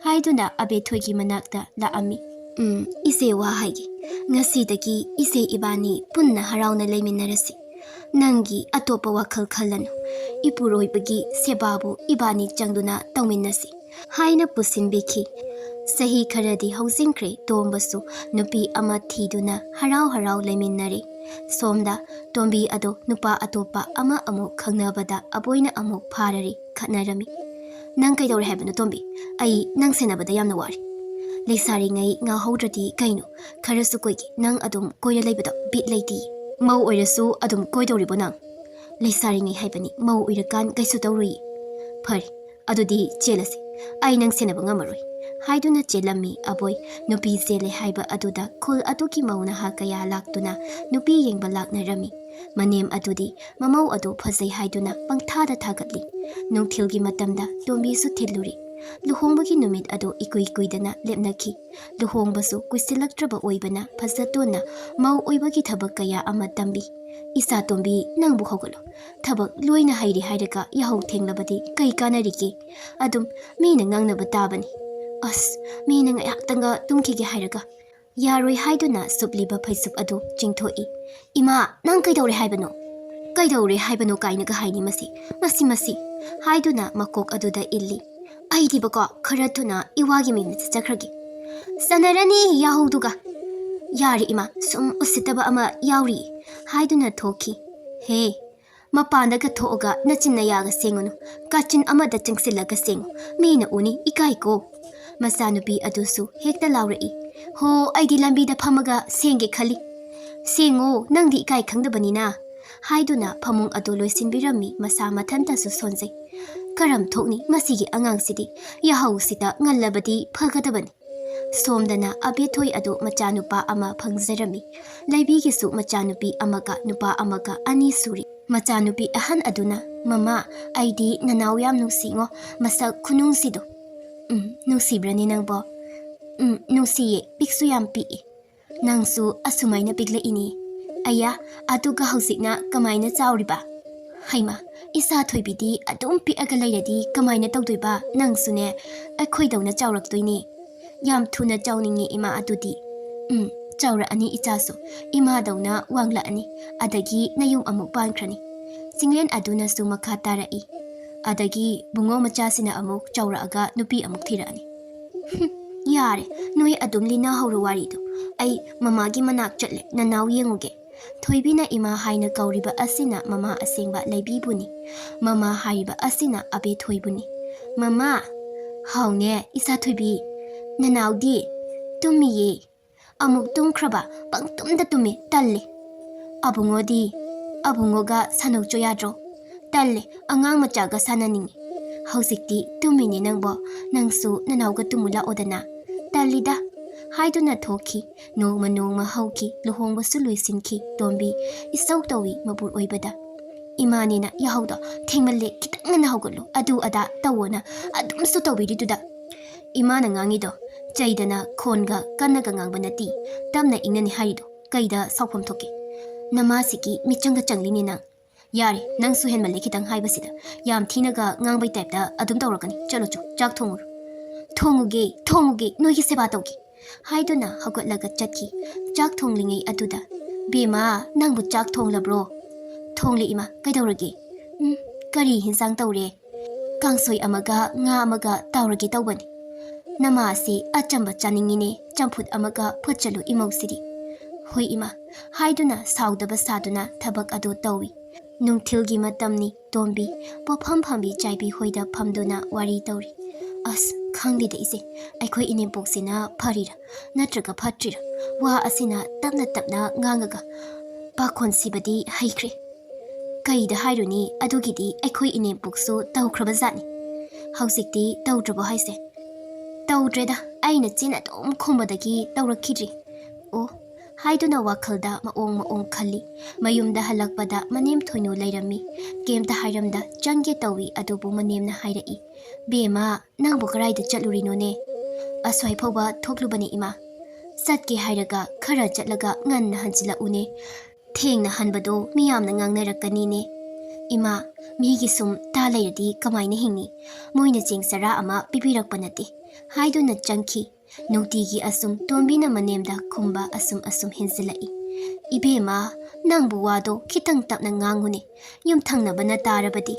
ꯍꯥꯏꯗꯨꯅ ꯑꯕꯦꯊꯣꯏꯒꯤ ꯃꯅꯥꯛꯇ ꯂꯥꯛꯑꯝꯃꯤ꯫ "ꯎꯝ, ꯏꯆꯦ, ꯋꯥ ꯍꯥꯏꯒꯦ꯫ ꯉꯁꯤꯗꯒꯤ ꯏꯆꯦ ꯏꯕꯥꯅꯤ ꯄꯨꯟꯅ ꯍꯔꯥꯎꯅ ꯂꯩꯃꯤꯟꯅꯔꯁꯤ꯫ ꯅꯪꯒꯤ ꯑꯇꯣꯞꯄ ꯋꯥꯈꯜ ꯈꯜꯂꯅꯨ꯫ ꯏꯄꯨꯔꯣꯏꯕꯒꯤ ꯁꯦꯕꯥꯕꯨ ꯏꯕꯥꯅꯤ ꯆꯪꯗꯨꯅ ꯇꯧꯃꯤꯟꯅꯁꯤ" ꯍꯥꯏꯅ ꯄꯨꯁꯤꯟꯕꯤꯈꯤ꯫ ꯆꯍꯤ ꯈꯔꯗꯤ ꯍꯧꯖꯤꯟꯈ꯭ꯔꯦ, ꯇꯣꯝꯕꯁꯨ ꯅꯨꯄꯤ ꯑꯃ ꯊꯤꯗꯨꯅ ꯍꯔꯥꯎ ꯍꯔꯥꯎ ꯂꯩꯃꯤꯟꯅꯔꯦ꯫ ꯁꯣꯝꯗ ꯇꯣꯝꯕꯤ ꯑꯗꯣ ꯅꯨꯄꯥ ꯑꯇꯣꯞꯄ ꯑꯃ ꯑꯃꯨꯛ ꯈꯪꯅꯕꯗ ꯑꯕꯣꯏꯅ ꯑꯃꯨꯛ ꯐꯥꯔꯔꯤ, ꯈꯠꯅꯔꯝꯃꯤ꯫ "ꯅꯪ ꯀꯩꯗꯧꯔꯦ ꯍꯥꯏꯕꯅꯣ ꯇꯣꯝꯕꯤ? ꯑꯩ ꯅꯪ ꯁꯦꯟꯅꯕꯗ ꯌꯥꯝꯅ ꯋꯥꯔꯦ꯫ ꯂꯩꯁꯥꯔꯤꯉꯩ ꯉꯥꯎꯍꯧꯗ꯭ꯔꯗꯤ ꯀꯩꯅꯣ? ꯈꯔꯁꯨ ꯀꯨꯏꯒꯦ ꯅꯪ ꯑꯗꯨꯝ ꯀꯣꯏꯔ ꯂꯩꯕꯗꯣ ꯕꯤꯠ ꯂꯩꯇꯦ꯫ ꯃꯧ ꯑꯣꯏꯔꯁꯨ ꯑꯗꯨꯝ ꯀꯣꯏꯗꯧꯔꯤꯕꯣ ꯅꯪ?" "ꯂꯩꯁꯥꯔꯤꯉꯩ ꯍꯥꯏꯕꯅꯤ, ꯃꯧ ꯑꯣꯏꯔꯀꯥꯟ ꯀꯩꯁꯨ ꯇꯧꯔꯨꯏ"꯫ "ꯐꯔꯦ, "ꯑꯗꯨꯗꯤ ꯆꯦꯜꯂꯁꯤ, ꯑꯩ ꯅꯪ ꯁꯦꯟꯅꯕ ꯉꯝꯃꯔꯣꯏ" ꯍꯥꯏꯗꯨꯅ ꯆꯦꯜꯂꯝꯃꯤ ꯑꯕꯣꯏ꯫ ꯅꯨꯄꯤ ꯆꯦꯜꯂꯦ ꯍꯥꯏꯕ ꯑꯗꯨꯗ ꯈꯨꯜ ꯑꯗꯨꯒꯤ ꯃꯧ ꯅꯍꯥ ꯀꯌꯥ ꯂꯥꯛꯇꯨꯅ ꯅꯨꯄꯤ ꯌꯦꯡꯕ ꯂꯥꯛꯅꯔꯝꯃꯤ꯫ ꯃꯅꯦꯝ ꯑꯗꯨꯗꯤ ꯃꯃꯧ ꯑꯗꯨ ꯐꯖꯩ ꯍꯥꯏꯗꯨꯅ ꯄꯪꯊꯥꯗ ꯊꯥꯒꯠꯂꯤ꯫ ꯅꯨꯡꯊꯤꯜꯒꯤ ꯃꯇꯝꯗ ꯇꯣꯝꯕꯤꯁꯨ ꯊꯤꯜꯂꯨꯔꯤ꯫ ꯂꯨꯍꯣꯡꯕꯒꯤ ꯅꯨꯃꯤꯠ ꯑꯗꯨ ꯏꯀꯨꯏ ꯀꯨꯏꯗꯅ ꯂꯦꯞꯅꯈꯤ꯫ ꯂꯨꯍꯣꯡꯕꯁꯨ ꯀꯨꯏꯁꯤꯜꯂꯛꯇ꯭ꯔꯕ ꯑꯣꯏꯕꯅ ꯐꯖꯇꯣꯟꯅ ꯃꯧ ꯑꯣꯏꯕꯒꯤ ꯊꯕꯛ ꯀꯌꯥ ꯑꯃ ꯇꯝꯕꯤ꯫ "ꯏꯆꯥ ꯇꯣꯝꯕꯤ, ꯅꯪꯕꯨ ꯍꯧꯒꯠꯂꯣ꯫ ꯊꯕꯛ ꯂꯣꯏꯅ ꯍꯩꯔꯤ ꯍꯥꯏꯔꯒ ꯌꯥꯍꯧ ꯊꯦꯡꯂꯕꯗꯤ ꯀꯩ ꯀꯥꯟꯅꯔꯤꯒꯦ? ꯑꯗꯨꯝ ꯃꯤꯅ ꯉꯥꯡꯅꯕ ꯇꯥꯕꯅꯤ꯫ ꯑꯁ, ꯃꯤꯅ ꯉꯥꯏꯍꯥꯛꯇꯪꯒ ꯇꯨꯝꯈꯤꯒꯦ ꯍꯥꯏꯔꯒ" ꯌꯥꯔꯣꯏ ꯍꯥꯏꯗꯨꯅ ꯁꯨꯞꯂꯤꯕ ꯐꯩꯖꯨꯞ ꯑꯗꯨ ꯆꯤꯡꯊꯣꯛꯏ꯫ "ꯏꯃꯥ, ꯅꯪ ꯀꯩꯗꯧꯔꯦ ꯍꯥꯏꯕꯅꯣ? ꯀꯩꯗꯧꯔꯦ ꯍꯥꯏꯕꯅꯣ ꯀꯥꯏꯅꯒ ꯍꯥꯏꯅꯤ ꯃꯁꯤ, ꯃꯁꯤ, ꯃꯁꯤ" ꯍꯥꯏꯗꯨꯅ ꯃꯀꯣꯛ ꯑꯗꯨꯗ ꯏꯜꯂꯤ꯫ "ꯑꯩꯗꯤꯕꯀꯣ, ꯈꯔ ꯊꯨꯅ ꯏꯋꯥꯒꯤ ꯃꯌꯨꯝꯗ ꯆꯠꯆꯈ꯭ꯔꯒꯦ꯫ ꯆꯠꯅꯔꯅꯤ ꯌꯥꯍꯧꯗꯨꯒ꯫ ꯌꯥꯔꯦ ꯏꯃꯥ, ꯁꯨꯝ ꯎꯁꯤꯠꯇꯕ ꯑꯃ ꯌꯥꯎꯔꯤ" ꯍꯥꯏꯗꯨꯅ ꯊꯣꯛꯈꯤ꯫ "ꯍꯦ, ꯃꯄꯥꯟꯗꯒ ꯊꯣꯛꯑꯒ ꯅꯆꯤꯟ ꯅꯌꯥꯒ ꯁꯦꯡꯉꯨꯅꯨ, ꯀꯥꯆꯤꯟ ꯑꯃꯗ ꯆꯪꯁꯤꯜꯂꯒ ꯁꯦꯡꯉꯨ, ꯃꯤꯅ ꯎꯅꯤ, ꯏꯀꯥꯏꯀꯣ"꯫ ꯃꯆꯥꯅꯨꯄꯤ ꯑꯗꯨꯁꯨ ꯍꯦꯛꯇ ꯂꯥꯎꯔꯛꯏ꯫ "ꯍꯣ, ꯑꯩꯗꯤ ꯂꯝꯕꯤꯗ ꯐꯝꯃꯒ ꯁꯦꯡꯒꯦ ꯈꯜꯂꯤ"꯫ "ꯁꯦꯡꯉꯣ, ꯅꯪꯗꯤ ꯏꯀꯥꯏ ꯈꯪꯗꯕꯅꯤꯅ" ꯍꯥꯏꯗꯨꯅ ꯐꯃꯨꯡ ꯑꯗꯨ ꯂꯣꯏꯁꯤꯟꯕꯤꯔꯝꯃꯤ꯫ ꯃꯁꯥ ꯃꯊꯟꯇꯁꯨ ꯁꯣꯟꯖꯩ꯫ "ꯀꯔꯝ ꯊꯣꯛꯅꯤ ꯃꯁꯤꯒꯤ ꯑꯉꯥꯡꯁꯤꯗꯤ? ꯌꯥꯍꯧꯁꯤꯗ ꯉꯜꯂꯕꯗꯤ ꯐꯒꯗꯕꯅꯤ"꯫ ꯁꯣꯝꯗꯅ ꯑꯕꯦꯊꯣꯏ ꯑꯗꯨ ꯃꯆꯥꯅꯨꯄꯥ ꯑꯃ ꯐꯪꯖꯔꯝꯃꯤ꯫ ꯂꯩꯕꯤꯒꯤꯁꯨ ꯃꯆꯥꯅꯨꯄꯤ ꯑꯃꯒ ꯅꯨꯄꯥ ꯑꯃꯒ ꯑꯅꯤ ꯁꯨꯔꯤ꯫ ꯃꯆꯥꯅꯨꯄꯤ ꯑꯍꯟ ꯑꯗꯨꯅ, "ꯃꯃꯥ, ꯑꯩꯗꯤ ꯅꯅꯥꯎ ꯌꯥꯝ ꯅꯨꯡꯁꯤꯉꯣ, ꯃꯁꯛ ꯈꯨꯅꯨꯡꯁꯤꯗꯣ"꯫ "ꯎꯝ, ꯅꯨꯡꯁꯤꯕ꯭ꯔꯅꯦ ꯅꯪꯕꯣ?" "ꯎꯝ, ꯅꯨꯡꯁꯤꯌꯦ, ꯄꯤꯛꯁꯨ ꯌꯥꯝ ꯄꯤꯛꯏ"꯫ "ꯅꯪꯁꯨ ꯑꯁꯨꯃꯥꯏꯅ ꯄꯤꯛꯂꯛꯏꯅꯤ꯫ ꯑꯌꯥ, ꯑꯗꯨꯒ ꯍꯧꯖꯤꯛꯅ ꯀꯃꯥꯏꯅ ꯆꯥꯎꯔꯤꯕ?" "ꯍꯩꯃꯥ, ꯏꯆꯥ ꯊꯣꯏꯕꯤꯗꯤ ꯑꯗꯨꯝ ꯄꯤꯛꯑꯒ ꯂꯩꯔꯗꯤ ꯀꯃꯥꯏꯅ ꯇꯧꯗꯣꯏꯕ? ꯅꯪꯁꯨꯅꯦ, ꯑꯩꯈꯣꯏꯗꯧꯅ ꯆꯥꯎꯔꯛꯇꯣꯏꯅꯤ"꯫ "ꯌꯥꯝ ꯊꯨꯅ ꯆꯥꯎꯅꯤꯡꯉꯤ ꯏꯃꯥ ꯑꯗꯨꯗꯤ"꯫ "ꯎꯝ, ꯆꯥꯎꯔꯛꯑꯅꯤ ꯏꯆꯥꯁꯨ, ꯏꯃꯥꯗꯧꯅ ꯋꯥꯡꯂꯛꯑꯅꯤ, ꯑꯗꯒꯤ ꯅꯌꯨꯝ ꯑꯃꯨꯛ ꯄꯥꯟꯈ꯭ꯔꯅꯤ"꯫ ꯆꯤꯡꯂꯦꯟ ꯑꯗꯨꯅꯁꯨ ꯃꯈꯥ ꯇꯥꯔꯛꯏ꯫ "ꯑꯗꯒꯤ ꯕꯨꯡꯉꯣ ꯃꯆꯥꯁꯤꯅ ꯑꯃꯨꯛ ꯆꯥꯎꯔꯛꯑꯒ ꯅꯨꯄꯤ ꯑꯃꯨꯛ ꯊꯤꯔꯛꯑꯅꯤ"꯫ "ꯍꯨꯝ, ꯌꯥꯔꯦ, ꯅꯣꯏ ꯑꯗꯨꯝ ꯂꯤꯅꯍꯧꯔꯣ ꯋꯥꯔꯤꯗꯣ꯫ ꯑꯩ ꯃꯃꯥꯒꯤ ꯃꯅꯥꯛ ꯆꯠꯂꯦ, ꯅꯅꯥꯎ ꯌꯦꯡꯉꯨꯒꯦ"꯫ ꯊꯣꯏꯕꯤꯅ ꯏꯃꯥ ꯍꯥꯏꯅ ꯀꯧꯔꯤꯕ ꯑꯁꯤꯅ ꯃꯃꯥ ꯑꯁꯦꯡꯕ ꯂꯩꯕꯤꯕꯨꯅꯤ꯫ ꯃꯃꯥ ꯍꯥꯏꯔꯤꯕ ꯑꯁꯤꯅ ꯑꯕꯦꯊꯣꯏꯕꯨꯅꯤ꯫ "ꯃꯃꯥ"꯫ "ꯍꯥꯎꯅꯦ, ꯏꯆꯥ ꯊꯣꯏꯕꯤ꯫ ꯅꯅꯥꯎꯗꯤ?" "ꯇꯨꯝꯃꯤꯌꯦ"꯫ "ꯑꯃꯨꯛ ꯇꯨꯝꯈ꯭ꯔꯕ? ꯄꯪꯇꯨꯝꯗ ꯇꯨꯝꯃꯤ, ꯇꯜꯂꯤ"꯫ "ꯑꯕꯨꯡꯉꯣꯗꯤ?" "ꯑꯕꯨꯡꯉꯣꯒ ꯁꯥꯟꯅꯧꯆꯣ ꯌꯥꯗ꯭ꯔꯣ?" "ꯇꯜꯂꯦ, ꯑꯉꯥꯡ ꯃꯆꯥꯒ ꯁꯥꯟꯅꯅꯤꯡꯉꯤ"꯫ "ꯍꯧꯖꯤꯛꯇꯤ ꯇꯨꯝꯃꯤꯅꯦ ꯅꯪꯕꯣ, ꯅꯪꯁꯨ ꯅꯅꯥꯎꯒ ꯇꯨꯝꯃꯨ ꯂꯥꯛꯑꯣꯗꯅ꯫" "ꯇꯜꯂꯤꯗ" ꯍꯥꯏꯗꯨꯅ ꯊꯣꯛꯈꯤ꯫ ꯅꯣꯡꯃ ꯅꯣꯡꯃ ꯍꯧꯈꯤ, ꯂꯨꯍꯣꯡꯕꯁꯨ ꯂꯣꯏꯁꯤꯟꯈꯤ꯫ ꯇꯣꯝꯕꯤ ꯏꯁꯧ ꯇꯧꯏ ꯃꯄꯨꯔ ꯑꯣꯏꯕꯗ꯫ "ꯏꯃꯥꯅꯦꯅ ꯌꯥꯍꯧꯗꯣ ꯊꯦꯡꯃꯜꯂꯦ, ꯈꯤꯇꯪ ꯉꯟꯅ ꯍꯧꯒꯠꯂꯨ, ꯑꯗꯨ ꯑꯗꯥ ꯇꯧꯋꯣꯅ ꯑꯗꯨꯝꯁꯨ ꯇꯧꯕꯤꯔꯤꯗꯨꯗ꯫" ꯏꯃꯥꯅ ꯉꯥꯡꯉꯤꯗꯣ ꯆꯩꯗꯅ ꯈꯣꯟꯒ ꯀꯟꯅꯒ ꯉꯥꯡꯕ ꯅꯠꯇꯦ, ꯇꯞꯅ ꯏꯪꯅꯅꯤ ꯍꯥꯏꯔꯤꯗꯣ꯫ ꯀꯩꯗ ꯁꯥꯎꯐꯝ ꯊꯣꯛꯀꯦ? ꯅꯃꯥꯁꯤꯒꯤ ꯃꯤꯆꯪꯒ ꯆꯪꯂꯤꯅꯦ ꯅꯪ꯫ "ꯌꯥꯔꯦ, ꯅꯪꯁꯨ ꯍꯦꯟꯃꯜꯂꯦ ꯈꯤꯇꯪ ꯍꯥꯏꯕꯁꯤꯗ꯫ ꯌꯥꯝ ꯊꯤꯅꯒ ꯉꯥꯡꯕꯩ ꯇꯥꯏꯞꯇ ꯑꯗꯨꯝ ꯇꯧꯔꯛꯀꯅꯤ꯫ ꯆꯠꯂꯣ ꯆꯣ, ꯆꯥꯛ ꯊꯣꯡꯉꯨꯔꯣ꯫" "ꯊꯣꯡꯉꯨꯒꯦ, ꯊꯣꯡꯉꯨꯒꯦ, ꯅꯣꯏꯒꯤ ꯁꯦꯕꯥ ꯇꯧꯒꯦ" ꯍꯥꯏꯗꯨꯅ ꯍꯧꯒꯠꯂꯒ ꯆꯠꯈꯤ꯫ ꯆꯥꯛ ꯊꯣꯡꯂꯤꯉꯩ ꯑꯗꯨꯗ, "ꯕꯦꯝꯃ, ꯅꯪꯕꯨ ꯆꯥꯛ ꯊꯣꯡꯂꯕ꯭ꯔꯣ?" "ꯊꯣꯡꯂꯦ ꯏꯃꯥ, ꯀꯩꯗꯧꯔꯒꯦ?" "ꯎꯝ, ꯀꯔꯤ ꯍꯤꯟꯖꯥꯡ ꯇꯧꯔꯦ?" "ꯀꯥꯡꯁꯣꯏ ꯑꯃꯒ ꯉꯥ ꯑꯃꯒ ꯇꯥꯎꯔꯒꯦ ꯇꯧꯕꯅꯤ꯫ ꯅꯃꯥꯁꯤ ꯑꯆꯝꯕ ꯆꯥꯅꯤꯡꯉꯤꯅꯦ, ꯆꯝꯐꯨꯠ ꯑꯃꯒ ꯐꯨꯠꯆꯜꯂꯨ ꯏꯃꯧꯁꯤꯗꯤ꯫" "ꯍꯣꯏ ꯏꯃꯥ" ꯍꯥꯏꯗꯨꯅ ꯁꯥꯎꯗꯕ ꯁꯥꯗꯨꯅ ꯊꯕꯛ ꯑꯗꯨ ꯇꯧꯏ꯫ ꯅꯨꯡꯊꯤꯜꯒꯤ ꯃꯇꯝꯅꯤ꯫ ꯇꯣꯝꯕꯤ ꯄꯣꯐꯝ ꯐꯝꯕꯤ ꯆꯥꯏꯕꯤ ꯍꯣꯏꯗ ꯐꯝꯗꯨꯅ ꯋꯥꯔꯤ ꯇꯧꯔꯤ꯫ "ꯑꯁ, ꯈꯪꯗꯦꯗ ꯏꯆꯦ, ꯑꯩꯈꯣꯏ ꯏꯅꯦꯝꯄꯣꯛꯁꯤꯅ ꯐꯔꯤꯔꯥ ꯅꯠꯇ꯭ꯔꯒ ꯐꯠꯇ꯭ꯔꯤꯔꯥ? ꯋꯥ ꯑꯁꯤꯅ ꯇꯞꯅ ꯇꯞꯅ ꯉꯥꯡꯉꯒ ꯄꯥꯈꯣꯟ ꯁꯤꯕꯗꯤ ꯍꯩꯈ꯭ꯔꯦ꯫ ꯀꯩꯗ ꯍꯥꯏꯔꯨꯅꯤ, ꯑꯗꯨꯒꯤꯗꯤ ꯑꯩꯈꯣꯏ ꯏꯅꯦꯝꯄꯣꯛꯁꯨ ꯇꯧꯈ꯭ꯔꯕ ꯖꯥꯠꯅꯤ꯫" "ꯍꯧꯖꯤꯛꯇꯤ ꯇꯧꯗ꯭ꯔꯕꯣ ꯍꯥꯏꯁꯦ?" "ꯇꯧꯗ꯭ꯔꯦꯗ, ꯑꯩꯅ ꯆꯤꯟ ꯑꯗꯨꯝ ꯈꯨꯝꯕꯗꯒꯤ ꯇꯧꯔꯛꯈꯤꯗ꯭ꯔꯤ꯫" "ꯑꯣ" ꯍꯥꯏꯗꯨꯅ ꯋꯥꯈꯜꯗ ꯃꯑꯣꯡ ꯃꯑꯣꯡ ꯈꯜꯂꯤ꯫ ꯃꯌꯨꯝꯗ ꯍꯜꯂꯛꯄꯗ ꯃꯅꯦꯝ ꯊꯣꯏꯅꯨ ꯂꯩꯔꯝꯃꯤ꯫ ꯀꯩꯝꯇ ꯍꯥꯏꯔꯝꯗ ꯆꯪꯒꯦ ꯇꯧꯏ, ꯑꯗꯨꯕꯨ ꯃꯅꯦꯝꯅ ꯍꯥꯏꯔꯛꯏ, "ꯕꯦꯝꯃ, ꯅꯪꯕꯨ ꯀꯔꯥꯏꯗ ꯆꯠꯂꯨꯔꯤꯅꯣꯅꯦ?" "ꯑꯁ꯭ꯋꯥꯏ ꯐꯥꯎꯕ ꯊꯣꯛꯂꯨꯕꯅꯦ ꯏꯃꯥ꯫" "ꯆꯠꯀꯦ ꯍꯥꯏꯔꯒ ꯈꯔ ꯆꯠꯂꯒ ꯉꯟꯅ ꯍꯟꯖꯤꯜꯂꯛꯎꯅꯦ꯫ ꯊꯦꯡꯅ ꯍꯟꯕꯗꯣ ꯃꯤꯌꯥꯝꯅ ꯉꯥꯡꯅꯔꯛꯀꯅꯤꯅꯦ꯫" "ꯏꯃꯥ, ꯃꯤꯒꯤ ꯁꯨꯝ ꯇꯥ ꯂꯩꯔꯗꯤ ꯀꯃꯥꯏꯅ ꯍꯤꯡꯅꯤ? ꯃꯣꯏꯅ ꯆꯦꯡ ꯆꯔꯥ ꯑꯃ ꯄꯤꯕꯤꯔꯛꯄ ꯅꯠꯇꯦ" ꯍꯥꯏꯗꯨꯅ ꯆꯪꯈꯤ꯫ ꯅꯨꯡꯇꯤꯒꯤ ꯑꯁꯨꯝ ꯇꯣꯝꯕꯤꯅ ꯃꯅꯦꯝꯗ ꯈꯨꯝꯕ ꯑꯁꯨꯝ ꯑꯁꯨꯝ ꯍꯦꯟꯖꯤꯜꯂꯛꯏ꯫ "ꯏꯕꯦꯝꯃ, ꯅꯪꯕꯨ ꯋꯥꯗꯣ ꯈꯤꯇꯪ ꯇꯞꯅ ꯉꯥꯡꯉꯨꯅꯦ, ꯌꯨꯝꯊꯪꯅꯕꯅ ꯇꯥꯔꯕꯗꯤ꯫"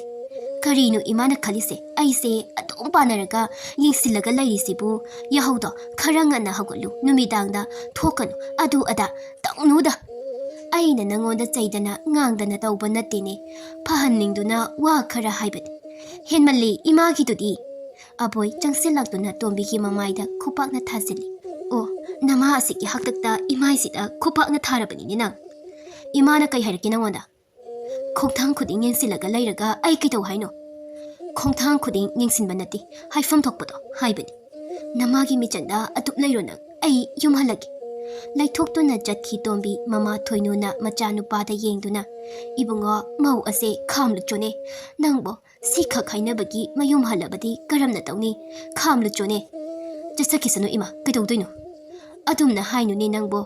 "ꯀꯔꯤꯅꯣ ꯏꯃꯥꯅ ꯈꯜꯂꯤꯁꯦ? ꯑꯩꯁꯦ ꯑꯗꯨꯝ ꯄꯥꯅꯔꯒ ꯌꯦꯡꯁꯤꯜꯂꯒ ꯂꯩꯔꯤꯁꯤꯕꯨ? ꯌꯥꯍꯧꯗꯣ ꯈꯔ ꯉꯟꯅ ꯍꯧꯒꯠꯂꯨ, ꯅꯨꯃꯤꯗꯥꯡꯗ ꯊꯣꯛꯀꯅꯨ, ꯑꯗꯨ ꯑꯗꯥ ꯇꯧꯅꯨꯗ꯫ ꯑꯩꯅ ꯅꯪꯉꯣꯟꯗ ꯆꯩꯗꯅ ꯉꯥꯡꯗꯅ ꯇꯧꯕ ꯅꯠꯇꯦꯅꯦ, ꯐꯍꯟꯅꯤꯡꯗꯨꯅ ꯋꯥ ꯈꯔ ꯍꯥꯏꯕꯅꯤ꯫" "ꯍꯦꯟꯃꯜꯂꯤ ꯏꯃꯥꯒꯤꯗꯨꯗꯤ!" ꯑꯕꯣꯏ ꯆꯪꯁꯤꯜꯂꯛꯇꯨꯅ ꯇꯣꯝꯕꯤꯒꯤ ꯃꯃꯥꯏꯗ ꯈꯨꯄꯥꯛꯅ ꯊꯥꯖꯤꯜꯂꯤ꯫ "ꯑꯣ, ꯅꯃꯥ ꯑꯁꯤꯒꯤ ꯍꯥꯛꯇꯛꯇ ꯏꯃꯥꯏꯁꯤꯗ ꯈꯨꯄꯥꯛꯅ ꯊꯥꯔꯕꯅꯤꯅꯦ ꯅꯪ꯫ ꯏꯃꯥꯅ ꯀꯩ ꯍꯥꯏꯔꯛꯀꯦ ꯅꯪꯉꯣꯟꯗ? ꯈꯣꯡꯊꯥꯡ ꯈꯨꯗꯤꯡ ꯌꯦꯡꯁꯤꯜꯂꯒ ꯂꯩꯔꯒ ꯑꯩ ꯀꯩꯗꯧ ꯍꯥꯏꯅꯣ?" ꯈꯣꯡꯊꯥꯡ ꯈꯨꯗꯤꯡ ꯌꯦꯡꯁꯤꯟꯕ ꯅꯠꯇꯦ, ꯍꯥꯏꯐꯝ ꯊꯣꯛꯄꯗꯣ ꯍꯥꯏꯕꯅꯤ꯫ ꯅꯃꯥꯒꯤ ꯃꯤꯆꯪꯗ ꯑꯗꯨꯝ ꯂꯩꯔꯣ ꯅꯪ, ꯑꯩ ꯌꯨꯝ ꯍꯜꯂꯒꯦ꯫ ꯂꯩꯊꯣꯛꯇꯨꯅ ꯆꯠꯈꯤ ꯇꯣꯝꯕꯤ꯫ ꯃꯃꯥ ꯊꯣꯏꯅꯨꯅ ꯃꯆꯥꯅꯨꯄꯥꯗ ꯌꯦꯡꯗꯨꯅ, "ꯏꯕꯨꯡꯉꯣ, ꯃꯧ ꯑꯁꯦ ꯈꯥꯝꯂꯨꯆꯣꯅꯦ꯫ ꯅꯪꯕꯨ ꯁꯤꯈꯛ ꯍꯥꯏꯅꯕꯒꯤ ꯃꯌꯨꯝ ꯍꯜꯂꯕꯗꯤ ꯀꯔꯝꯅ ꯇꯧꯅꯤ? ꯈꯥꯝꯂꯨꯆꯣꯅꯦ꯫" "ꯆꯠꯆꯈꯤꯁꯅꯨ ꯏꯃꯥ, ꯀꯩꯗꯧꯗꯣꯏꯅꯣ?" "ꯑꯗꯨꯝꯅ ꯍꯥꯏꯅꯨꯅꯦ ꯅꯪꯕꯨ꯫"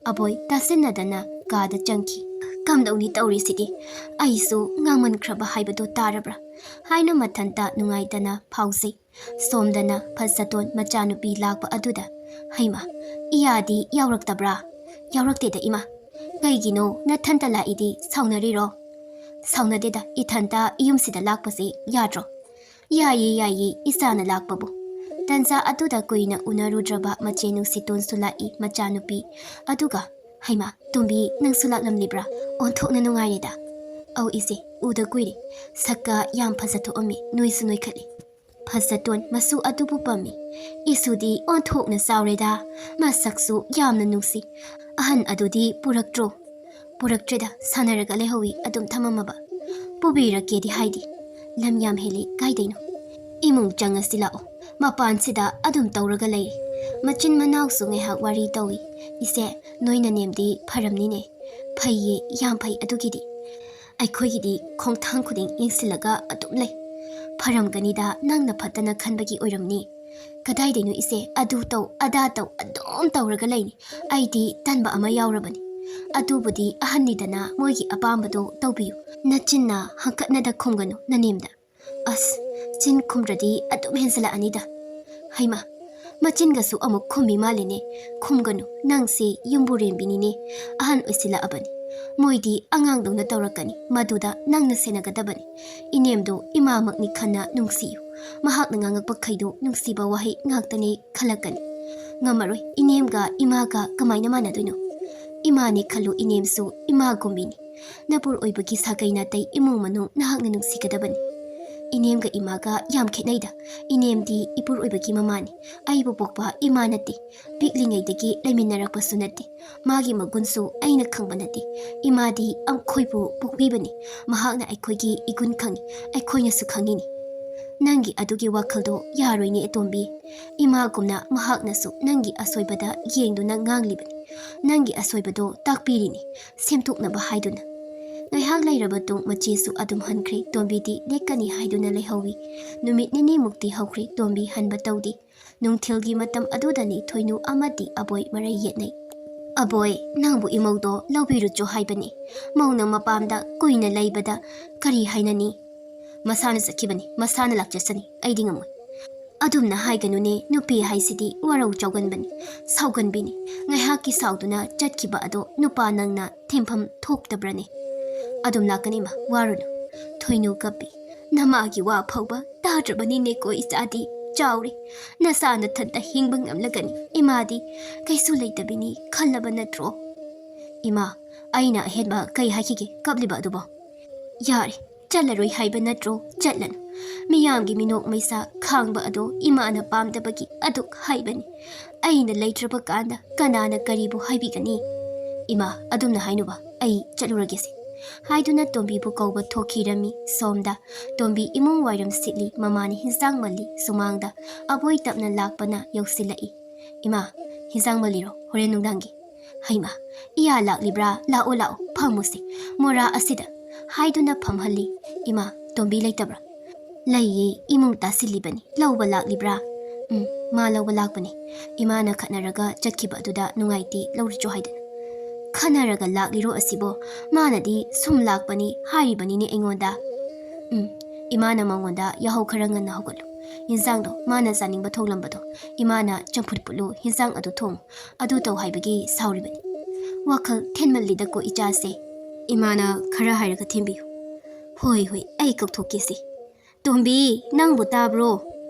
ꯑꯕꯣꯏ ꯇꯥꯁꯤꯟꯅꯗꯅ ꯀꯥꯗ ꯆꯪꯈꯤ꯫ "ꯀꯝꯗꯧꯅꯤ ꯇꯧꯔꯤꯁꯤꯗꯤ? ꯑꯩꯁꯨ ꯉꯥꯡꯃꯟꯈ꯭ꯔꯕ ꯍꯥꯏꯕꯗꯨ ꯇꯥꯔꯕ꯭ꯔꯥ?" ꯍꯥꯏꯅ ꯃꯊꯟꯇ ꯅꯨꯡꯉꯥꯏꯇꯅ ꯐꯥꯎꯖꯩ꯫ ꯁꯣꯝꯗꯅ ꯐꯖꯇꯣꯟ ꯃꯆꯥꯅꯨꯄꯤ ꯂꯥꯛꯄ ꯑꯗꯨꯗ, "ꯍꯩꯃꯥ, ꯏꯌꯥꯗꯤ ꯌꯥꯎꯔꯛꯇꯕ꯭ꯔꯥ?" "ꯌꯥꯎꯔꯛꯇꯦꯗ ꯏꯃꯥ꯫" "ꯀꯩꯒꯤꯅꯣ ꯅꯊꯟꯇ ꯂꯥꯛꯏꯗꯤ? ꯁꯥꯎꯅꯔꯤꯔꯣ?" "ꯁꯥꯎꯅꯗꯦꯗ, ꯏꯊꯟꯇ ꯌꯨꯝꯁꯤꯗ ꯂꯥꯛꯄꯁꯤ ꯌꯥꯗ꯭ꯔꯣ?" "ꯌꯥꯏꯌꯦ, ꯌꯥꯏꯌꯦ, ꯏꯆꯥꯅ ꯂꯥꯛꯄꯕꯨ꯫" ꯇꯟꯖꯥ ꯑꯗꯨꯗ ꯀꯨꯏꯅ ꯎꯅꯔꯨꯗ꯭ꯔꯕ ꯃꯆꯦ ꯅꯨꯡꯁꯤꯇꯣꯟꯁꯨ ꯂꯥꯛꯏ ꯃꯆꯥꯅꯨꯄꯤ꯫ ꯑꯗꯨꯒ, "ꯍꯩꯃꯥ, ꯇꯣꯝꯕꯤ, ꯅꯪꯁꯨ ꯂꯥꯛꯂꯝꯂꯤꯕ꯭ꯔꯥ? ꯑꯣꯟꯊꯣꯛꯅ ꯅꯨꯡꯉꯥꯏꯔꯦꯗ꯫" "ꯑꯧ ꯏꯆꯦ, ꯎꯗ ꯀꯨꯏꯔꯦ꯫ ꯁꯛꯀ ꯌꯥꯝ ꯐꯖꯊꯣꯛꯑꯝꯃꯤ, ꯅꯣꯏꯁꯨ ꯅꯣꯏꯈꯠꯂꯤ꯫" ꯐꯖꯇꯣꯟ ꯃꯁꯨ ꯑꯗꯨꯕꯨ ꯄꯝꯃꯤ꯫ "ꯏꯁꯨꯗꯤ ꯑꯣꯟꯊꯣꯛꯅ ꯆꯥꯎꯔꯦꯗ, ꯃꯁꯛꯁꯨ ꯌꯥꯝꯅ ꯅꯨꯡꯁꯤ꯫ ꯑꯍꯟ ꯑꯗꯨꯗꯤ ꯄꯨꯔꯛꯇ꯭ꯔꯣ?" "ꯄꯨꯔꯛꯇ꯭ꯔꯦꯗ, ꯁꯥꯟꯅꯔꯒ ꯂꯩꯍꯧꯏ, ꯑꯗꯨꯝ ꯊꯝꯃꯝꯃꯕ꯫" "ꯄꯨꯕꯤꯔꯛꯀꯦꯗꯤ ꯍꯥꯏꯗꯦ꯫" "ꯂꯝ ꯌꯥꯝ ꯍꯦꯜꯂꯤ, ꯀꯥꯏꯗꯩꯅꯣ?" "ꯏꯃꯨꯡ ꯆꯪꯉꯁꯤ ꯂꯥꯛꯑꯣ, ꯃꯄꯥꯟꯁꯤꯗ ꯑꯗꯨꯝ ꯇꯧꯔꯒ ꯂꯩꯔꯦ꯫" ꯃꯆꯤꯟ ꯃꯅꯥꯎꯁꯨ ꯉꯥꯏꯍꯥꯛ ꯋꯥꯔꯤ ꯇꯧꯏ꯫ "ꯏꯆꯦ, ꯅꯣꯏ ꯅꯅꯦꯝꯗꯤ ꯐꯔꯝꯅꯤꯅꯦ?" "ꯐꯩꯌꯦ, ꯌꯥꯝ ꯐꯩ ꯑꯗꯨꯒꯤꯗꯤ꯫ ꯑꯩꯈꯣꯏꯒꯤꯗꯤ ꯈꯣꯡꯊꯥꯡ ꯈꯨꯗꯤꯡ ꯌꯦꯡꯁꯤꯜꯂꯒ ꯑꯗꯨꯝ ꯂꯩ꯫" "ꯐꯔꯝꯒꯅꯤꯗ, ꯅꯪꯅ ꯐꯠꯇꯅ ꯈꯟꯕꯒꯤ ꯑꯣꯏꯔꯝꯅꯤ꯫" "ꯀꯗꯥꯏꯗꯩꯅꯣ ꯏꯆꯦ, ꯑꯗꯨ ꯇꯧ ꯑꯗꯥ ꯇꯧ ꯑꯗꯨꯝ ꯇꯧꯔꯒ ꯂꯩꯅꯤ꯫ ꯑꯩꯗꯤ ꯇꯟꯕ ꯑꯃ ꯌꯥꯎꯔꯕꯅꯤ꯫" "ꯑꯗꯨꯕꯨꯗꯤ ꯑꯍꯟꯅꯤꯗꯅ, ꯃꯣꯏꯒꯤ ꯑꯄꯥꯝꯕꯗꯣ ꯇꯧꯕꯤꯌꯨ꯫" "ꯅꯆꯤꯟꯅ ꯍꯪꯀꯠꯅꯗ ꯈꯨꯝꯒꯅꯨ ꯅꯅꯦꯝꯗ꯫" "ꯑꯁ, ꯆꯤꯟ ꯈꯨꯝꯗ꯭ꯔꯗꯤ ꯑꯗꯨꯝ ꯍꯦꯟꯖꯜꯂꯛꯑꯅꯤꯗ꯫" "ꯍꯩꯃꯥ, ꯃꯆꯤꯟꯒꯁꯨ ꯑꯃꯨꯛ ꯈꯨꯝꯃꯤ ꯃꯥꯜꯂꯦꯅꯦ꯫" "ꯈꯨꯝꯒꯅꯨ, ꯅꯪꯁꯦ ꯌꯨꯝꯕꯨꯔꯦꯝꯕꯤꯅꯤꯅꯦ꯫ ꯑꯍꯟ ꯑꯣꯏꯁꯤꯜꯂꯛꯑꯕꯅꯤ꯫ ꯃꯣꯏꯗꯤ ꯑꯉꯥꯡꯗꯧꯅ ꯇꯧꯔꯛꯀꯅꯤ, ꯃꯗꯨꯗ ꯅꯪꯅ ꯁꯦꯟꯅꯒꯗꯕꯅꯤ꯫ ꯏꯅꯦꯝꯗꯣ ꯏꯃꯥꯃꯛꯅꯤ ꯈꯟꯅ ꯅꯨꯡꯁꯤꯌꯨ꯫ ꯃꯍꯥꯛꯅ ꯉꯥꯡꯉꯛꯄꯈꯩꯗꯣ ꯅꯨꯡꯁꯤꯕ ꯋꯥꯍꯩ ꯉꯥꯛꯇꯅꯦ ꯈꯜꯂꯛꯀꯅꯤ꯫" "ꯉꯝꯃꯔꯣꯏ, ꯏꯅꯦꯝꯒ ꯏꯃꯥꯒ ꯀꯃꯥꯏꯅ ꯃꯥꯟꯅꯗꯣꯏꯅꯣ?" "ꯏꯃꯥꯅꯦ ꯈꯜꯂꯨ, ꯏꯅꯦꯝꯁꯨ ꯏꯃꯥꯒꯨꯝꯕꯤꯅꯤ꯫ ꯅꯄꯨꯔ ꯑꯣꯏꯕꯒꯤ ꯁꯥꯒꯩ ꯅꯥꯇꯩ, ꯏꯃꯨꯡ ꯃꯅꯨꯡ ꯅꯍꯥꯛꯅ ꯅꯨꯡꯁꯤꯒꯗꯕꯅꯤ꯫" "ꯏꯅꯦꯝꯒ ꯏꯃꯥꯒ ꯌꯥꯝ ꯈꯦꯠꯅꯩꯗ꯫ ꯏꯅꯦꯝꯗꯤ ꯏꯄꯨꯔ ꯑꯣꯏꯕꯒꯤ ꯃꯃꯥꯅꯤ꯫ ꯑꯩꯕꯨ ꯄꯣꯛꯄ ꯏꯃꯥ ꯅꯠꯇꯦ꯫ ꯄꯤꯛꯂꯤꯉꯩꯗꯒꯤ ꯂꯩꯃꯤꯟꯅꯔꯛꯄꯁꯨ ꯅꯠꯇꯦ꯫ ꯃꯥꯒꯤ ꯃꯒꯨꯟꯁꯨ ꯑꯩꯅ ꯈꯪꯕ ꯅꯠꯇꯦ꯫ ꯏꯃꯥꯗꯤ ꯑꯩꯈꯣꯏꯕꯨ ꯄꯣꯛꯄꯤꯕꯅꯤ꯫ ꯃꯍꯥꯛꯅ ꯑꯩꯈꯣꯏꯒꯤ ꯏꯒꯨꯟ ꯈꯪꯏ, ꯑꯩꯈꯣꯏꯅꯁꯨ ꯈꯪꯏꯅꯤ꯫" ꯅꯪꯒꯤ ꯑꯗꯨꯒꯤ ꯋꯥꯈꯜꯗꯣ ꯌꯥꯔꯣꯏꯅꯦ, ꯑꯇꯣꯝꯕꯤ꯫ ꯏꯃꯥꯒꯨꯝꯅ ꯃꯍꯥꯛꯅꯁꯨ ꯅꯪꯒꯤ ꯑꯁꯣꯏꯕꯗ ꯌꯦꯡꯗꯨꯅ ꯉꯥꯡꯂꯤꯕꯅꯤ꯫ ꯅꯪꯒꯤ ꯑꯁꯣꯏꯕꯗꯣ ꯇꯥꯛꯄꯤꯔꯤꯅꯤ, ꯁꯦꯝꯗꯣꯛꯅꯕ ꯍꯥꯏꯗꯨꯅ꯫ ꯉꯥꯏꯍꯥꯛ ꯂꯩꯔꯕ ꯇꯨꯡ ꯃꯆꯦꯁꯨ ꯑꯗꯨꯝ ꯍꯟꯈ꯭ꯔꯦ꯫ ꯇꯣꯝꯕꯤꯗꯤ ꯂꯦꯛꯀꯅꯤ ꯍꯥꯏꯗꯨꯅ ꯂꯩꯍꯧꯋꯤ꯫ ꯅꯨꯃꯤꯠ ꯅꯤꯅꯤꯃꯨꯛꯇꯤ ꯍꯧꯈ꯭ꯔꯦ, ꯇꯣꯝꯕꯤ ꯍꯟꯕ ꯇꯧꯗꯦ꯫ ꯅꯨꯡꯊꯤꯜꯒꯤ ꯃꯇꯝ ꯑꯗꯨꯗꯅꯤ ꯊꯣꯏꯅꯨ ꯑꯃꯗꯤ ꯑꯕꯣꯏ ꯃꯔꯩ ꯌꯦꯠꯅꯩ꯫ "ꯑꯕꯣꯏ, ꯅꯪꯕꯨ ꯏꯃꯧꯗꯣ ꯂꯧꯕꯤꯔꯨꯆꯣ ꯍꯥꯏꯕꯅꯤ꯫ ꯃꯧꯅ ꯃꯄꯥꯝꯗ ꯀꯨꯏꯅ ꯂꯩꯕꯗ ꯀꯔꯤ ꯍꯥꯏꯅꯅꯤ?" "ꯃꯁꯥꯅ ꯆꯠꯈꯤꯕꯅꯤ, ꯃꯁꯥꯅ ꯂꯥꯛꯆꯁꯅꯤ, ꯑꯩꯗꯤ ꯉꯝꯃꯣꯏ꯫" "ꯑꯗꯨꯝꯅ ꯍꯥꯏꯒꯅꯨꯅꯦ, ꯅꯨꯄꯤ ꯍꯥꯏꯁꯤꯗꯤ ꯋꯥꯔꯧ ꯆꯥꯎꯒꯟꯕꯅꯤ, ꯁꯥꯎꯒꯟꯕꯤꯅꯤ꯫ ꯉꯥꯏꯍꯥꯛꯀꯤ ꯁꯥꯎꯗꯨꯅ ꯆꯠꯈꯤꯕ ꯑꯗꯣ ꯅꯨꯄꯥ ꯅꯪꯅ ꯊꯦꯝꯐꯝ ꯊꯣꯛꯇꯕ꯭ꯔꯅꯦ?" "ꯑꯗꯨꯝ ꯂꯥꯛꯀꯅꯤ ꯏꯃꯥ, ꯋꯥꯔꯨꯅꯨ꯫" ꯊꯣꯏꯅꯨ ꯀꯞꯄꯤ꯫ "ꯅꯃꯥꯒꯤ ꯋꯥ ꯐꯥꯎꯕ ꯇꯥꯗ꯭ꯔꯕꯅꯤꯅꯦꯀꯣ ꯏꯆꯥꯗꯤ, ꯆꯥꯎꯔꯦ꯫ ꯅꯁꯥ ꯅꯊꯟꯇ ꯍꯤꯡꯕ ꯉꯝꯂꯒꯅꯤ ꯏꯃꯥꯗꯤ꯫ ꯀꯩꯁꯨ ꯂꯩꯇꯕꯤꯅꯤ ꯈꯜꯂꯕ ꯅꯠꯇ꯭ꯔꯣ?" "ꯏꯃꯥ, ꯑꯩꯅ ꯑꯍꯦꯟꯕ ꯀꯩ ꯍꯥꯏꯈꯤꯒꯦ ꯀꯞꯂꯤꯕ ꯑꯗꯨꯕꯣ?" "ꯌꯥꯔꯦ, ꯆꯠꯂꯔꯣꯏ ꯍꯥꯏꯕ ꯅꯠꯇ꯭ꯔꯣ? ꯆꯠꯂꯅꯨ꯫ ꯃꯤꯌꯥꯝꯒꯤ ꯃꯤꯅꯣꯛ ꯃꯩꯁꯥ ꯈꯥꯡꯕ ꯑꯗꯣ ꯏꯃꯥꯅ ꯄꯥꯝꯗꯕꯒꯤ ꯑꯗꯨꯛ ꯍꯥꯏꯕꯅꯤ꯫ ꯑꯩꯅ ꯂꯩꯇ꯭ꯔꯕ ꯀꯥꯟꯗ ꯀꯅꯥꯅ ꯀꯔꯤꯕꯨ ꯍꯥꯏꯕꯤꯒꯅꯤ?" "ꯏꯃꯥ, ꯑꯗꯨꯝꯅ ꯍꯥꯏꯅꯨꯕ, ꯑꯩ ꯆꯠꯂꯨꯔꯒꯦꯁꯦ꯫" ꯍꯥꯏꯗꯨꯅ ꯇꯣꯝꯕꯤꯕꯨ ꯀꯧꯕ ꯊꯣꯛꯈꯤꯔꯝꯃꯤ꯫ ꯁꯣꯝꯗ ꯇꯣꯝꯕꯤ ꯏꯃꯨꯡ ꯋꯥꯏꯔꯝ ꯁꯤꯠꯂꯤ, ꯃꯃꯥꯅ ꯍꯤꯟꯖꯥꯡ ꯃꯜꯂꯤ꯫ ꯁꯨꯃꯥꯡꯗ ꯑꯕꯣꯏ ꯇꯞꯅ ꯂꯥꯛꯄꯅ ꯌꯧꯁꯤꯜꯂꯛꯏ꯫ "ꯏꯃꯥ, ꯍꯤꯟꯖꯥꯡ ꯃꯜꯂꯤꯔꯣ ꯍꯣꯔꯦꯟ ꯅꯨꯡꯗꯥꯡꯒꯤ?" "ꯍꯩꯃꯥ, ꯏꯌꯥ ꯂꯥꯛꯂꯤꯕ꯭ꯔꯥ? ꯂꯥꯛꯑꯣ, ꯂꯥꯛꯑꯣ, ꯐꯝꯃꯨꯁꯦ, ꯃꯣꯔꯥ ꯑꯁꯤꯗ꯫" ꯍꯥꯏꯗꯨꯅ ꯐꯝꯍꯜꯂꯤ꯫ "ꯏꯃꯥ, ꯇꯣꯝꯕꯤ ꯂꯩꯇꯕ꯭ꯔꯥ?" "ꯂꯩꯌꯦ, ꯏꯃꯨꯡ ꯇꯥꯁꯤꯜꯂꯤꯕꯅꯤ, ꯂꯧꯕ ꯂꯥꯛꯂꯤꯕ꯭ꯔꯥ?" "ꯎꯝ, ꯃꯥ ꯂꯧꯕ ꯂꯥꯛꯄꯅꯤ꯫ ꯏꯃꯥꯅ ꯈꯠꯅꯔꯒ ꯆꯠꯈꯤꯕ ꯑꯗꯨꯗ ꯅꯨꯡꯉꯥꯏꯇꯦ, ꯂꯧꯔꯨꯆꯣ ꯍꯥꯏꯗꯅ꯫" "ꯈꯠꯅꯔꯒ ꯂꯥꯛꯂꯤꯔꯣ ꯑꯁꯤꯕꯣ? ꯃꯥꯅꯗꯤ ꯁꯨꯝ ꯂꯥꯛꯄꯅꯤ ꯍꯥꯏꯔꯤꯕꯅꯤꯅꯦ ꯑꯩꯉꯣꯟꯗ꯫" "ꯎꯝ, ꯏꯃꯥꯅ ꯃꯉꯣꯟꯗ ꯌꯥꯍꯧ ꯈꯔ ꯉꯟꯅ ꯍꯧꯒꯠꯂꯨ, ꯌꯦꯟꯁꯥꯡꯗꯣ ꯃꯥꯅ ꯆꯥꯅꯤꯡꯕ ꯊꯣꯡꯂꯝꯕꯗꯣ ꯏꯃꯥꯅ ꯆꯝꯐꯨꯠ ꯐꯨꯠꯂꯨ, ꯌꯦꯟꯁꯥꯡ ꯑꯗꯨ ꯊꯣꯡꯉꯨ, ꯑꯗꯨ ꯇꯧ ꯍꯥꯏꯕꯒꯤ ꯁꯥꯎꯔꯤꯕꯅꯤ꯫ ꯋꯥꯈꯜ ꯊꯦꯟꯃꯜꯂꯤꯗꯀꯣ ꯏꯆꯥꯁꯦ꯫ ꯏꯃꯥꯅ ꯈꯔ ꯍꯥꯏꯔꯒ ꯊꯦꯝꯕꯤꯌꯨ꯫" "ꯍꯣꯏ, ꯍꯣꯏ, ꯑꯩ ꯀꯧꯊꯣꯛꯀꯦꯁꯦ꯫ ꯇꯣꯝꯕꯤ, ꯅꯪꯕꯨ ꯇꯥꯕ꯭ꯔꯣ?"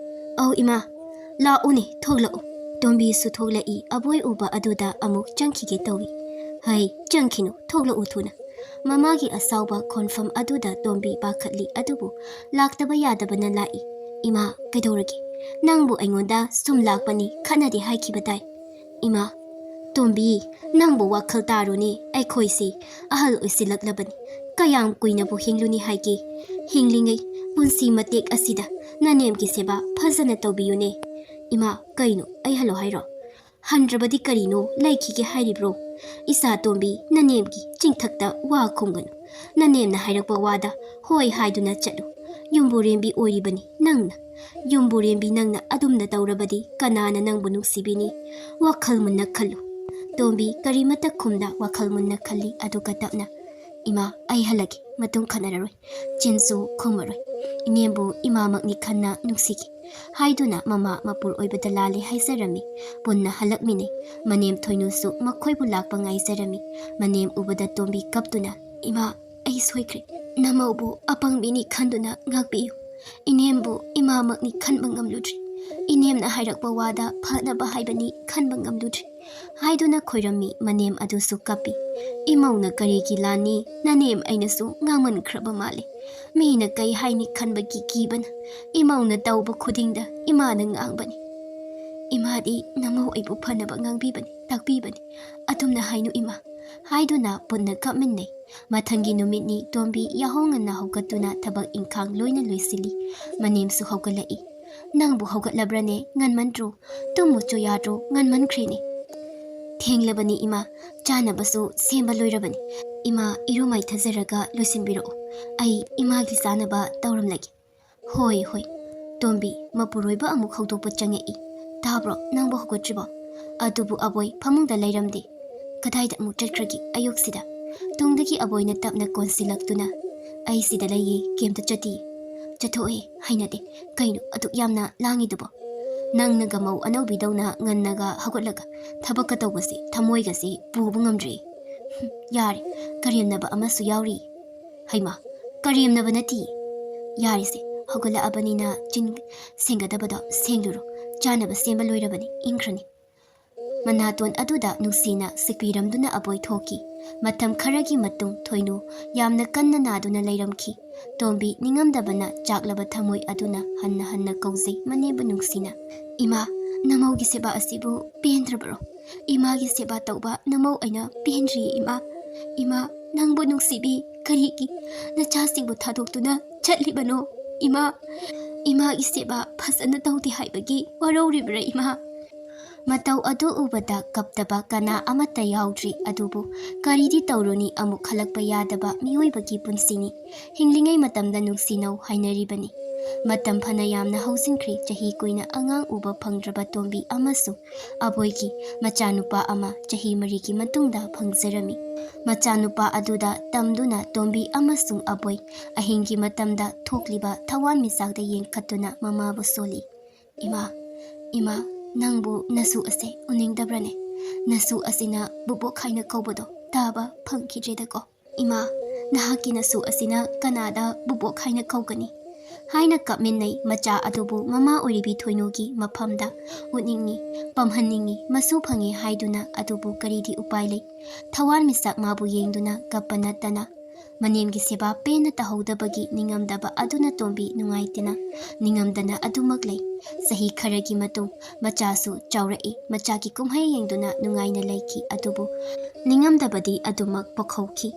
"ꯑꯧ ꯏꯃꯥ, ꯂꯥꯛꯎꯅꯦ, ꯊꯣꯛꯂꯛꯎ꯫" ꯇꯣꯝꯕꯤꯁꯨ ꯊꯣꯛꯂꯛꯏ꯫ ꯑꯕꯣꯏ ꯎꯕ ꯑꯗꯨꯗ ꯑꯃꯨꯛ ꯆꯪꯈꯤꯒꯦ ꯇꯧꯏ꯫ "ꯍꯩ, ꯆꯪꯈꯤꯅꯨ, ꯊꯣꯛꯂꯛꯎ ꯊꯨꯅ꯫" ꯃꯃꯥꯒꯤ ꯑꯁꯥꯎꯕ ꯈꯣꯟꯐꯝ ꯑꯗꯨꯗ ꯇꯣꯝꯕꯤ ꯄꯥꯈꯠꯂꯤ, ꯑꯗꯨꯕꯨ ꯂꯥꯛꯇꯕ ꯌꯥꯗꯕꯅ ꯂꯥꯛꯏ꯫ "ꯏꯃꯥ, ꯀꯩꯗꯧꯔꯒꯦ? ꯅꯪꯕꯨ ꯑꯩꯉꯣꯟꯗ ꯁꯨꯝ ꯂꯥꯛꯄꯅꯤ ꯈꯠꯅꯗꯦ ꯍꯥꯏꯈꯤꯕ ꯇꯥꯏ꯫" "ꯏꯃꯥ, ꯇꯣꯝꯕꯤ, ꯅꯪꯕꯨ ꯋꯥꯈꯜ ꯇꯥꯔꯨꯅꯦ, ꯑꯩꯈꯣꯏꯁꯤ ꯑꯍꯜ ꯑꯣꯏꯁꯤꯜꯂꯛꯂꯕꯅꯤ꯫ ꯀꯌꯥꯝ ꯀꯨꯏꯅꯕꯨ ꯍꯤꯡꯂꯨꯅꯤ ꯍꯥꯏꯒꯦ? ꯍꯤꯡꯂꯤꯉꯩ ꯄꯨꯟꯁꯤ ꯃꯇꯦꯛ ꯑꯁꯤꯗ ꯅꯅꯦꯝꯒꯤ ꯁꯦꯕꯥ ꯐꯖꯅ ꯇꯧꯕꯤꯌꯨꯅꯦ꯫ ꯏꯃꯥ, ꯀꯩꯅꯣ? ꯑꯩ ꯍꯜꯂꯣ ꯍꯥꯏꯔꯣ? ꯍꯟꯗ꯭ꯔꯕꯗꯤ ꯀꯔꯤꯅꯣ ꯂꯩꯈꯤꯒꯦ ꯍꯥꯏꯔꯤꯕ꯭ꯔꯣ? ꯏꯆꯥ ꯇꯣꯝꯕꯤ, ꯅꯅꯦꯝꯒꯤ ꯆꯤꯡꯊꯛꯇ ꯋꯥ ꯈꯨꯝꯒꯅꯨ꯫ ꯅꯅꯦꯝꯅ ꯍꯥꯏꯔꯛꯄ ꯋꯥꯗ ꯍꯣꯏ ꯍꯥꯏꯗꯨꯅ ꯆꯠꯂꯨ꯫ ꯌꯨꯝꯕꯨꯔꯦꯝꯕꯤ ꯑꯣꯏꯔꯤꯕꯅꯤ ꯅꯪꯅ꯫ ꯌꯨꯝꯕꯨꯔꯦꯝꯕꯤ ꯅꯪꯅ ꯑꯗꯨꯝꯅ ꯇꯧꯔꯕꯗꯤ ꯀꯅꯥꯅ ꯅꯪꯕꯨ ꯅꯨꯡꯁꯤꯕꯤꯅꯤ? ꯋꯥꯈꯜ ꯃꯨꯟꯅ ꯈꯜꯂꯨ꯫ ꯇꯣꯝꯕꯤ ꯀꯔꯤꯃꯠꯇ ꯈꯨꯝꯗ ꯋꯥꯈꯜ ꯃꯨꯟꯅ ꯈꯜꯂꯤ, ꯑꯗꯨꯒ ꯇꯞꯅ, "ꯏꯃꯥ, ꯑꯩ ꯍꯜꯂꯒꯦ, ꯃꯇꯨꯡ ꯈꯠꯅꯔꯔꯣꯏ꯫ ꯆꯤꯟꯁꯨ ꯈꯨꯝꯃꯔꯣꯏ꯫ ꯏꯅꯦꯝꯕꯨ ꯏꯃꯥꯃꯛꯅꯤ ꯈꯟꯅ ꯅꯨꯡꯁꯤꯒꯦ" ꯍꯥꯏꯗꯨꯅ ꯃꯃꯥ ꯃꯄꯨꯔ ꯑꯣꯏꯕꯗ ꯂꯥꯜꯂꯦ ꯍꯥꯏꯖꯔꯝꯃꯤ꯫ ꯄꯨꯟꯅ ꯍꯜꯂꯛꯃꯤꯟꯅꯩ꯫ ꯃꯅꯦꯝ ꯊꯣꯏꯅꯨꯁꯨ ꯃꯈꯣꯏꯕꯨ ꯂꯥꯛꯄ ꯉꯥꯏꯖꯔꯝꯃꯤ꯫ ꯃꯅꯦꯝ ꯎꯕꯗ ꯇꯣꯝꯕꯤ ꯀꯞꯇꯨꯅ, "ꯏꯃꯥ, ꯑꯩ ꯁꯣꯏꯈ꯭ꯔꯦ꯫ ꯅꯃꯧꯕꯨ ꯑꯄꯪꯕꯤꯅꯤ ꯈꯟꯗꯨꯅ ꯉꯥꯛꯄꯤꯌꯨ꯫ ꯏꯅꯦꯝꯕꯨ ꯏꯃꯥꯃꯛꯅꯤ ꯈꯟꯕ ꯉꯝꯂꯨꯗ꯭ꯔꯤ꯫ ꯏꯅꯦꯝꯅ ꯍꯥꯏꯔꯛꯄ ꯋꯥꯗ ꯐꯅꯕ ꯍꯥꯏꯕꯅꯤ ꯈꯟꯕ ꯉꯝꯂꯨꯗ꯭ꯔꯤ" ꯍꯥꯏꯗꯨꯅ ꯈꯣꯏꯔꯝꯃꯤ꯫ ꯃꯅꯦꯝ ꯑꯗꯨꯁꯨ ꯀꯞꯄꯤ꯫ "ꯏꯃꯧꯅ ꯀꯔꯤꯒꯤ ꯂꯥꯟꯅꯤ? ꯅꯅꯦꯝ ꯑꯩꯅꯁꯨ ꯉꯥꯡꯃꯟꯈ꯭ꯔꯕ ꯃꯥꯜꯂꯦ꯫ ꯃꯤꯅ ꯀꯩ ꯍꯥꯏꯅꯤ ꯈꯟꯕꯒꯤ ꯀꯤꯕꯅ ꯏꯃꯧꯅ ꯇꯧꯕ ꯈꯨꯗꯤꯡꯗ ꯏꯃꯥꯅ ꯉꯥꯡꯕꯅꯤ꯫ ꯏꯃꯥꯗꯤ ꯅꯃꯧ ꯑꯩꯕꯨ ꯐꯅꯕ ꯉꯥꯡꯕꯤꯕꯅꯤ, ꯇꯥꯛꯄꯤꯕꯅꯤ꯫ ꯑꯗꯨꯝꯅ ꯍꯥꯏꯅꯨ ꯏꯃꯥ" ꯍꯥꯏꯗꯨꯅ ꯄꯨꯟꯅ ꯀꯞꯃꯤꯟꯅꯩ꯫ ꯃꯊꯪꯒꯤ ꯅꯨꯃꯤꯠꯅꯤ꯫ ꯇꯣꯝꯕꯤ ꯌꯥꯍꯧ ꯉꯟꯅ ꯍꯧꯒꯠꯇꯨꯅ ꯊꯕꯛ ꯏꯪꯈꯥꯡ ꯂꯣꯏꯅ ꯂꯣꯏꯁꯤꯜꯂꯤ꯫ ꯃꯅꯦꯝꯁꯨ ꯍꯧꯒꯠꯂꯛꯏ꯫ "ꯅꯪꯕꯨ ꯍꯧꯒꯠꯂꯕ꯭ꯔꯅꯦ? ꯉꯟꯃꯟꯗ꯭ꯔꯣ? ꯇꯨꯝꯃꯨꯆꯣ ꯌꯥꯗ꯭ꯔꯣ? ꯉꯟꯃꯟꯈ꯭ꯔꯦꯅꯦ꯫" "ꯊꯦꯡꯂꯕꯅꯤ ꯏꯃꯥ, ꯆꯥꯅꯕꯁꯨ ꯁꯦꯝꯕ ꯂꯣꯏꯔꯕꯅꯤ꯫ ꯏꯃꯥ, ꯏꯔꯨ ꯃꯥꯏꯊꯖꯔꯒ ꯂꯣꯏꯁꯤꯟꯕꯤꯔꯛꯑꯣ꯫ ꯑꯩ ꯏꯃꯥꯒꯤ ꯆꯥꯅꯕ ꯇꯧꯔꯝꯂꯒꯦ꯫" "ꯍꯣꯏ, ꯍꯣꯏ꯫" ꯇꯣꯝꯕꯤ ꯃꯄꯨꯔꯣꯏꯕ ꯑꯃꯨꯛ ꯍꯧꯗꯣꯛꯄ ꯆꯪꯉꯛꯏ꯫ "ꯇꯥꯕ꯭ꯔꯣ? ꯅꯪꯕꯨ ꯍꯧꯒꯠꯇ꯭ꯔꯤꯕꯣ?" ꯑꯗꯨꯕꯨ ꯑꯕꯣꯏ ꯐꯃꯨꯡꯗ ꯂꯩꯔꯝꯗꯦ꯫ "ꯀꯗꯥꯏꯗ ꯑꯃꯨꯛ ꯆꯠꯈ꯭ꯔꯒꯦ ꯑꯌꯨꯛꯁꯤꯗ?" ꯇꯨꯡꯗꯒꯤ ꯑꯕꯣꯏꯅ ꯇꯞꯅ ꯀꯣꯟꯁꯤꯜꯂꯛꯇꯨꯅ, "ꯑꯩ ꯁꯤꯗ ꯂꯩꯌꯦ, ꯀꯩꯝꯇ ꯆꯠꯇꯤꯌꯦ꯫" "ꯆꯠꯊꯣꯛꯑꯦ, ꯍꯩꯅꯗꯦ꯫ ꯀꯩꯅꯣ ꯑꯗꯨꯛ ꯌꯥꯝꯅ ꯂꯥꯡꯉꯤꯗꯨꯕꯣ? ꯅꯪꯅꯒ ꯃꯧ ꯑꯅꯧꯕꯤꯗꯧꯅ ꯉꯟꯅꯒ ꯍꯧꯒꯠꯂꯒ ꯊꯕꯛꯀ ꯇꯧꯕꯁꯦ ꯊꯃꯣꯏꯒꯁꯦ ꯄꯨꯕ ꯉꯝꯗ꯭ꯔꯦ꯫" "ꯍꯨꯝ, ꯌꯥꯔꯦ, ꯀꯔꯦꯝꯅꯕ ꯑꯃꯁꯨ ꯌꯥꯎꯔꯤ꯫" "ꯍꯩꯃꯥ, ꯀꯔꯦꯝꯅꯕ ꯅꯠꯇꯤꯌꯦ꯫ ꯌꯥꯔꯦꯁꯦ, ꯍꯧꯒꯠꯂꯛꯑꯕꯅꯤꯅ ꯆꯤꯟ ꯁꯦꯡꯒꯗꯕꯗꯣ ꯁꯦꯡꯂꯨꯔꯣ꯫ ꯆꯥꯅꯕ ꯁꯦꯝꯕ ꯂꯣꯏꯔꯕꯅꯤ, ꯏꯪꯈ꯭ꯔꯅꯤ꯫" ꯃꯅꯥꯇꯣꯟ ꯑꯗꯨꯗ ꯅꯨꯡꯁꯤꯅ ꯁꯤꯛꯄꯤꯔꯝꯗꯨꯅ ꯑꯕꯣꯏ ꯊꯣꯛꯈꯤ꯫ ꯃꯇꯝ ꯈꯔꯒꯤ ꯃꯇꯨꯡ ꯊꯣꯏꯅꯨ ꯌꯥꯝꯅ ꯀꯟꯅ ꯅꯥꯗꯨꯅ ꯂꯩꯔꯝꯈꯤ꯫ ꯇꯣꯝꯕꯤ ꯅꯤꯡꯉꯝꯗꯕꯅ ꯆꯥꯛꯂꯕ ꯊꯃꯣꯏ ꯑꯗꯨꯅ ꯍꯟꯅ ꯍꯟꯅ ꯀꯧꯖꯩ ꯃꯅꯦꯝꯕꯨ ꯅꯨꯡꯁꯤꯅ, "ꯏꯃꯥ, ꯅꯃꯧꯒꯤ ꯁꯦꯕꯥ ꯑꯁꯤꯕꯨ ꯄꯦꯟꯗ꯭ꯔꯕꯔꯣ? ꯏꯃꯥꯒꯤ ꯁꯦꯕꯥ ꯇꯧꯕ ꯅꯃꯧ ꯑꯩꯅ ꯄꯦꯟꯗ꯭ꯔꯤꯌꯦ ꯏꯃꯥ꯫ ꯏꯃꯥ, ꯅꯪꯕꯨ ꯅꯨꯡꯁꯤꯕꯤ ꯀꯔꯤꯒꯤ ꯅꯆꯥꯁꯤꯡꯕꯨ ꯊꯥꯗꯣꯛꯇꯨꯅ ꯆꯠꯂꯤꯕꯅꯣ ꯏꯃꯥ?" "ꯏꯃꯥꯒꯤ ꯁꯦꯕꯥ ꯐꯖꯅ ꯇꯧꯗꯦ ꯍꯥꯏꯕꯒꯤ ꯋꯥꯔꯧꯔꯤꯕ꯭ꯔꯥ, ꯏꯃꯥ?" ꯃꯇꯧ ꯑꯗꯨ ꯎꯕꯗ ꯀꯞꯇꯕ ꯀꯅꯥ ꯑꯃꯠꯇ ꯌꯥꯎꯗ꯭ꯔꯤ꯫ ꯑꯗꯨꯕꯨ ꯀꯔꯤꯗꯤ ꯇꯧꯔꯨꯅꯤ, ꯑꯃꯨꯛ ꯈꯜꯂꯛꯄ ꯌꯥꯗꯕ ꯃꯤꯑꯣꯏꯕꯒꯤ ꯄꯨꯟꯁꯤꯅꯤ꯫ ꯍꯤꯡꯂꯤꯉꯩ ꯃꯇꯝꯗ ꯅꯨꯡꯁꯤꯅꯧ ꯍꯥꯏꯅꯔꯤꯕꯅꯤ꯫ ꯃꯇꯝ ꯐꯅ ꯌꯥꯝꯅ ꯍꯧꯖꯤꯟꯈ꯭ꯔꯦ꯫ ꯆꯍꯤ ꯀꯨꯏꯅ ꯑꯉꯥꯡ ꯎꯕ ꯐꯪꯗ꯭ꯔꯕ ꯇꯣꯝꯕꯤ ꯑꯃꯁꯨꯡ ꯑꯕꯣꯏꯒꯤ ꯃꯆꯥꯅꯨꯄꯥ ꯑꯃ ꯆꯍꯤ ꯃꯔꯤꯒꯤ ꯃꯇꯨꯡꯗ ꯐꯪꯖꯔꯝꯃꯤ꯫ ꯃꯆꯥꯅꯨꯄꯥ ꯑꯗꯨꯗ ꯇꯝꯗꯨꯅ ꯇꯣꯝꯕꯤ ꯑꯃꯁꯨꯡ ꯑꯕꯣꯏ ꯑꯍꯤꯡꯒꯤ ꯃꯇꯝꯗ ꯊꯣꯛꯂꯤꯕ ꯊꯋꯥꯟꯃꯤꯆꯥꯛꯇ ꯌꯦꯡꯈꯠꯇꯨꯅ ꯃꯃꯥꯕꯨ ꯁꯣꯜꯂꯤ꯫ "ꯏꯃꯥ, ꯏꯃꯥ, ꯅꯪꯕꯨ ꯅꯁꯨ ꯑꯁꯦ ꯎꯅꯤꯡꯗꯕ꯭ꯔꯅꯦ? ꯅꯁꯨ ꯑꯁꯤꯅ ꯕꯨꯕꯣꯛ ꯍꯥꯏꯅ ꯀꯧꯕꯗꯣ ꯇꯥꯕ ꯐꯪꯈꯤꯗ꯭ꯔꯦꯗꯀꯣ꯫ ꯏꯃꯥ, ꯅꯍꯥꯛꯀꯤ ꯅꯁꯨ ꯑꯁꯤꯅ ꯀꯅꯥꯗ ꯕꯨꯕꯣꯛ ꯍꯥꯏꯅ ꯀꯧꯒꯅꯤ?" ꯍꯥꯏꯅ ꯀꯞꯃꯤꯟꯅꯩ꯫ ꯃꯆꯥ ꯑꯗꯨꯕꯨ ꯃꯃꯥ ꯑꯣꯏꯔꯤꯕꯤ ꯊꯣꯏꯅꯨꯒꯤ ꯃꯐꯝꯗ ꯎꯠꯅꯤꯡꯉꯤ, ꯄꯝꯍꯟꯅꯤꯡꯉꯤ, ꯃꯁꯨ ꯐꯪꯉꯦ ꯍꯥꯏꯗꯨꯅ꯫ ꯑꯗꯨꯕꯨ ꯀꯔꯤꯗꯤ ꯎꯄꯥꯏ ꯂꯩ? ꯊꯋꯥꯟꯃꯤꯆꯥꯛ ꯃꯥꯕꯨ ꯌꯦꯡꯗꯨꯅ ꯀꯞꯄ ꯅꯠꯇꯅ꯫ ꯃꯅꯦꯝꯒꯤ ꯁꯦꯕꯥ ꯄꯦꯟꯅ ꯇꯧꯍꯧꯗꯕꯒꯤ ꯅꯤꯡꯉꯝꯗꯕ ꯑꯗꯨꯅ ꯇꯣꯝꯕꯤ ꯅꯨꯡꯉꯥꯏꯇꯅ ꯅꯤꯡꯉꯝꯗꯅ ꯑꯗꯨꯃꯛ ꯂꯩ꯫ ꯆꯍꯤ ꯈꯔꯒꯤ ꯃꯇꯨꯡ ꯃꯆꯥꯁꯨ ꯆꯥꯎꯔꯛꯏ꯫ ꯃꯆꯥꯒꯤ ꯀꯨꯝꯍꯩ ꯌꯦꯡꯗꯨꯅ ꯅꯨꯡꯉꯥꯏꯅ ꯂꯩꯈꯤ꯫ ꯑꯗꯨꯕꯨ ꯅꯤꯡꯉꯝꯗꯕꯗꯤ ꯑꯗꯨꯃꯛ ꯄꯣꯛꯍꯧꯈꯤ꯫